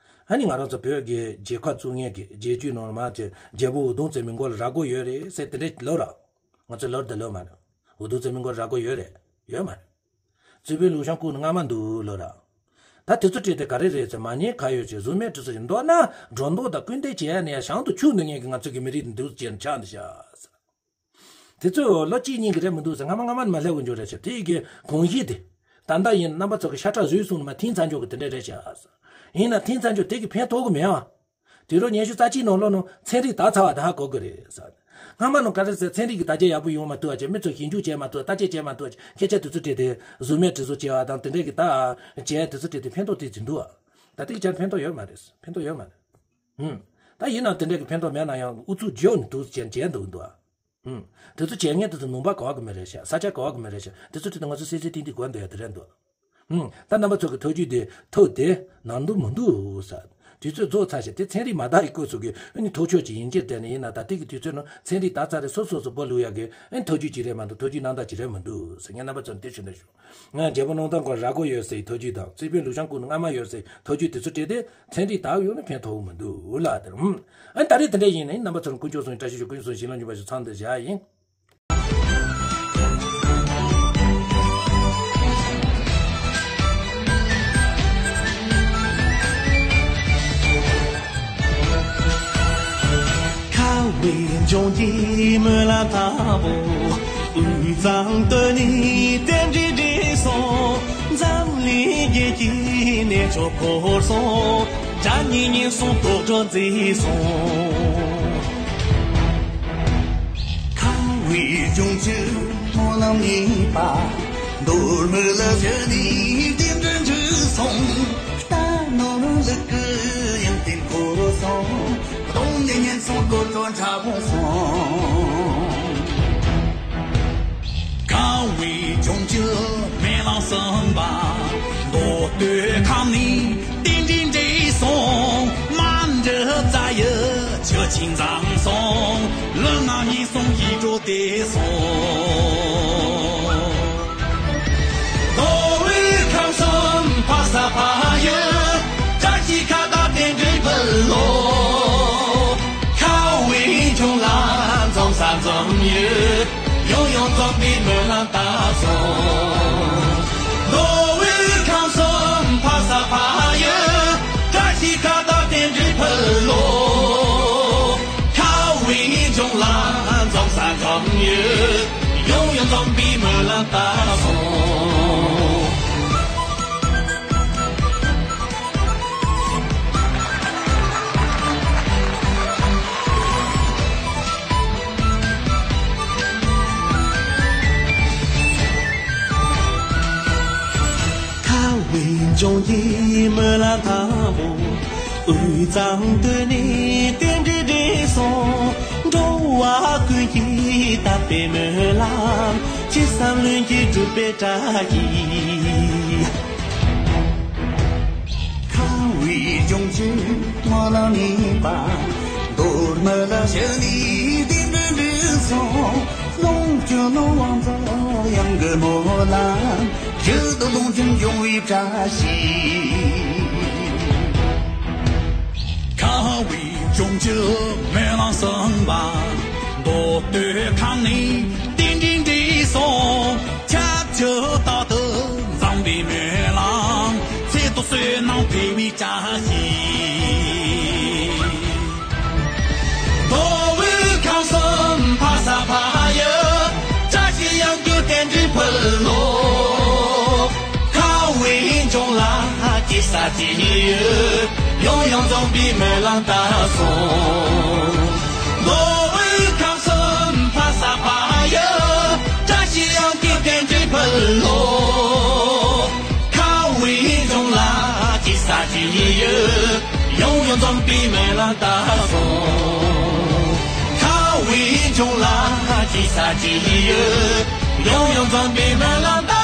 ཨ་ནི་ང་རང་ཚོ་བོད་ཀྱི་རྒྱལ་ཁབ་བཙུགས་མཁན་གྱི་རྒྱལ་བརྒྱུད་ནང་མར་གྱི་རྒྱལ་པོ་འུ་དུམ་བཙན་མའི་མགོ་ལ་ར་མགོ་ཡོད་རེད་ཟེར་དེ་འདྲ་ལབ་ར། ང་ཚོ་ལབ་དང་ལབ་མ་རེད། འུ་དུམ་བཙན་མའི་མགོ་ལ་ར་མགོ་ཡོད་རེད། ཡོད་མ་རེད། རྩིས་དཔོན་ལུའུ་ཤང་ཀུང་ནི་རྔ་མ་འདུག་ལབ་ར། ད་དེ་ཚོ་བྲིས་ཏེ་ག་རེ་རེད་ཟེར། མ་ཉེས་ཁ་གཡོགས་བྱས། གཟུར་གནས་ཁྲི་ཚོ་བྱས། མདོར་ན་སྒྲོ་འདོགས་དང་སྐུལ་འདེད་བྱེད་ཡ་ནས་ཡ་བྱང་དུ་ཆུག་འདུག་མཁན་གྱི་ང་ཚོ་གི་མི་རིགས་འདི་འདུག་ཅེས་ཆགས་འདུག་ཤག་དེ་ཚོ་ལོ་གཅིག་གཉིས་ཀྱི་རེད་མི་འདུག་ཟེར། སྔ་མ་སྔ་མ་ནས་མར་སླེབས་ཀྱི་འཇུག་རེད་ཤག་དེ་ཡི་གེ་གོང་གཞི་དེ། ད་ལྟ་ཡིན་རྣམ་པ་ཚོ་གི་ཤ་ཁྲག་རུས་གསུམ་ནས་མར་འཐེན་ཚར་འཇོག་གི་དེ་འདྲ་རེད་ཤག་ཡིན་ན་འཐེན་ཚར་འཇོག་དེ་གི་ཕན་ཐོགས་གི་མེད་ཨ། དུས་རབས་ཉི་ཤུ་རྩ་གཅིག་ནང་ལོགས་ནང་ཚན་རིག་དར་ཚར་བ་དེ་ཧ་གོ་དགོས་རེད་ཟེར། སྔ་མ་ནང་ག་རེ་ཟེར། ཚན་རིག་གི་དར་རྒྱས་ཡག་པོ་ཡོང་མ་ཐུབ་པ་བྱས། མི་ཚོས་ཞིབ་འཇུག་བྱས་མ་ཐུབ་པ་བྱས། སྐད་ཆ་དེ་ཚོ་དྲིས་ཏེ་གཟུགས་མེད་དྲི་བཟོ་བྱས་པ་དང་། དེ་འདྲས་ཀྱི་ད་བྱས་དེ་ཚོ་དྲིས་ཏེ་ཕན་ཐོགས་དེ་ཅིག་འདུག་ཨ། ད་ལྟའི་ཆར་ཕན་ཐོགས་ཡོད་མ་རེད། ཕན་ཐོགས་ཡོད་མ་རེད། ཧུམ། ད་ཡིན་ནའང་དེ་འདྲས་ཀྱི་ཕན་ཐོགས་མེད་ན་ཡང་ཨུ་ཚུགས་བརྗོད་ནས་འདུག་བྱས་བྱས་འདུག་འདུག་ཨ། ཧུམ། དེ་ཚོ་བྱས་མཁན་དེ་ཚོ་ནང་པ་ག་བ་གི་མི་རེད་ཤག་ས་ཆ་ག་བ་གི་མི་རེད་ཤག་དེ་ཚོ་དྲིས་ཏེ་ང་ཚོ་སེམས་སེམས་གཏིང་གཏིང་གོ་འདོད་ཡ་དེ་རེད་འདུག་ཧུམ། ད་རྣམ་པ་ཚོ་གི་ཐོ་རྒྱུགས་དེ་ཐོབ་དེ་ནང་དུ་མི་འདུག་ས། དུས་ཚོད་རྫོགས་ཚར་ཞིང་དེ་ཚན་རིག་མ་དར་བའི་སྐབས་སུ་གི་ཨ་ནི་ཐོབ་ཆོག་ཅིག་ཡིན་གྱི་དེ་ནི་ཡིན་ན། ད་ལྟའི་གི་དུས་ཚོད་ནང་ཚན་རིག་དར་ཚར་རེད། སོ་སོ་སོ་སྤོ་ལུག་ཡ་གི་ཨ་ནི་ཐོ་རྒྱུགས་ཅིག་རེད་མ་གཏོགས་ཐོ་རྒྱུགས་རྣམ་དག་ཅིག་རེད་མི་འདུག་ཟེར། ངས་རྣམ་པ་ཚོར་འདི་ཞུ་འདོད་བྱུང་། ང་རྒྱལ་པོ་སྣང་དང་ཀོ་ར་གོ་ཡོད་ཟེར་ཐོ་རྒྱུགས་དང་། རྩིས་དཔོན་ལུག་ཤང་ཀུན་སྔ་མ་ཡོད་ཟེར་ཐོ་རྒྱུགས་དེ་ཚོ་སྤྲད་དེ་ཚན་རིག་དར་ཡོང་ན་ཕན་ཐོགས་མི་འདུག་ལ་དེར། ཨ་ནི་ད་རེས་དེ་འདྲ་ཡིན་ན་ཡིན། རྣམ་པ་ཚོར་དཀོན་མཆོག་གསུམ་བཀྲ་ཤིས་ཤོག་དཀོན་མཆོག་གསུམ་བྱིན་རླབས་འཇུག་པ་ཞིག་ཚང་དུ་བཞག་ཡིན། ཁ་བའི་ལྗོངས་ཀྱི་སྨོན་ལམ་དང་པོ། དབུས་གཙང་སྟོད་ནས་རྟེན་འབྲེལ་འགྲིག་སོང་། འཛམ་གླིང་རྒྱལ་གྱི་གནས་མཆོག་བོར་སོང་། དགྲ་གཉེན་ཉེན་སོང་དོག་དྲག་མཛེས་སོང་། ཁ་བའི་ལྗོངས་ཀྱི་སྨོན་ལམ་གཉིས་པ། མདོ་སྨད་ལ་བཞུགས་ནས་རྟེན་འབྲེལ་འགྲིག་སོང་། རྟ་ནོར་ལུག་གི་ཡང་རྟེན་འཁོར་སོང་། གདོང་ནས་ཉེན་སོང་དོག་དྲག་འཁྲབ་སོང་། ཁ་བའི་ལྗོངས་ཀྱི་སྨོན་ལམ་གསུམ་པ། མདོ་སྟོད་ཁམས་ནས་རྟེན་འབྲེལ་འགྲིག་སོང་། མ་འདྲི་རྩ་ཡི་ཆུ་ཆེན་འཛོམས་སོང་། ལུས་ངག་ཉེན་སོང་ཡིད་འགྲོ་བདེ་སོང་། མདོ་དབུས་ཁམས་གསུམ་ཕ་ས་ཕ་ཡུལ། བཀྲ་ཤིས་ཁ་བཏགས་རྟེན་འབྲེལ་ཕུལ་ལོ། ཁ་བའི་ལྗོངས་ལ་འཛོམས་ས་འཛོམས་ཡུལ། ཡང་ཡང་འཛོམས་པའི་སྨོན་ལམ་བཏབ་སོང་། མདོ་དབུས་ཁམས་གསུམ་ཕ་ས་ཕ་ཡུལ། བཀྲ་ཤིས་ཁ་བཏགས་རྟེན་འབྲེལ་ཕུལ་ལོ། ཁ་བའི་ལྗོངས་ལ་འཛོམས་ས་འཛོམས་ཡུལ། ཡང་ཡང་འཛོམས་པའི་སྨོན་ལམ་བཏབ་སོང་། ཁ་བའི་ལྗོངས་ཀྱི་སྨོན་ལམ་དང་པོ། དབུས་གཙང་སྟོད་ནས་རྟེན་འབྲེལ་འགྲིག་སོང་། འགྲོ་བ་ཀུན་གྱི་དམ་པའི་སྨོན་ལམ། ཅི་བསམ་ལྷུན་གྱིས་འགྲུབ་པའི་བཀྲ་ཤིས། ཁ་བའི་ལྗོངས་ཀྱི་སྨོན་ལམ་གཉིས་པ། མདོ་སྨད་ལ་བཞུགས་ནས་རྟེན་འབྲེལ་འགྲིག་སོང་། ལོངས་སྤྱོད་ནོར་དབང་རྫོགས་གཡང་གི་སྨོན་ལམ། ཡུལ་དུ་ལོངས་སྤྱོད་འབྱུང་བའི་བཀྲ་ཤིས། ཁ་བའི་ལྗོངས་ཀྱི་སྨོན་ལམ་གསུམ་པ། མདོ་སྟོད་ཁམས་ནས་རྟེན་འབྲེལ་འགྲིག་སོང་། ཆབས་ཅིག་རྟག་ཏུ་འཛོམས་པའི་སྨོན་ལམ། ཚེ་ཐོག་བསོད་ནམས་འཕེལ་བའི་བཀྲ་ཤིས། མདོ་དབུས་ཁམས་གསུམ་ཕ་ས་ཕ་ཡུལ། བཀྲ་ཤིས་གཡང་སྐྱོད་རྟེན་འབྲེལ་ཕུལ་ལོ། ཁ་བའི་ལྗོངས་ལ་སྐྱེ་ས་སྐྱེ་ཡུལ། ཡང་ཡང་འཛོམས་པའི་སྨོན་ལམ་བཏབ་སོང་། མདོ་དབུས་ཁམས་གསུམ་ཕ་ས་ཕ་ཡུལ། བཀྲ་ཤིས་གཡང་སྐྱོད་རྟེན་འབྲེལ་ཕུལ་ལོ། ཁ་བའི་ལྗོངས་ལ་སྐྱེ་ས་སྐྱེ་ཡུལ། ཡང་ཡང་འཛོམས་པའི་སྨོན་ལམ་བཏབ་སོང་། ཁ་བའི་ལྗོངས་ལ་སྐྱེ་ས་སྐྱེ་ཡུལ། ཡང་ཡང་འཛོམས་པའི་སྨོན་ལམ་བཏབ།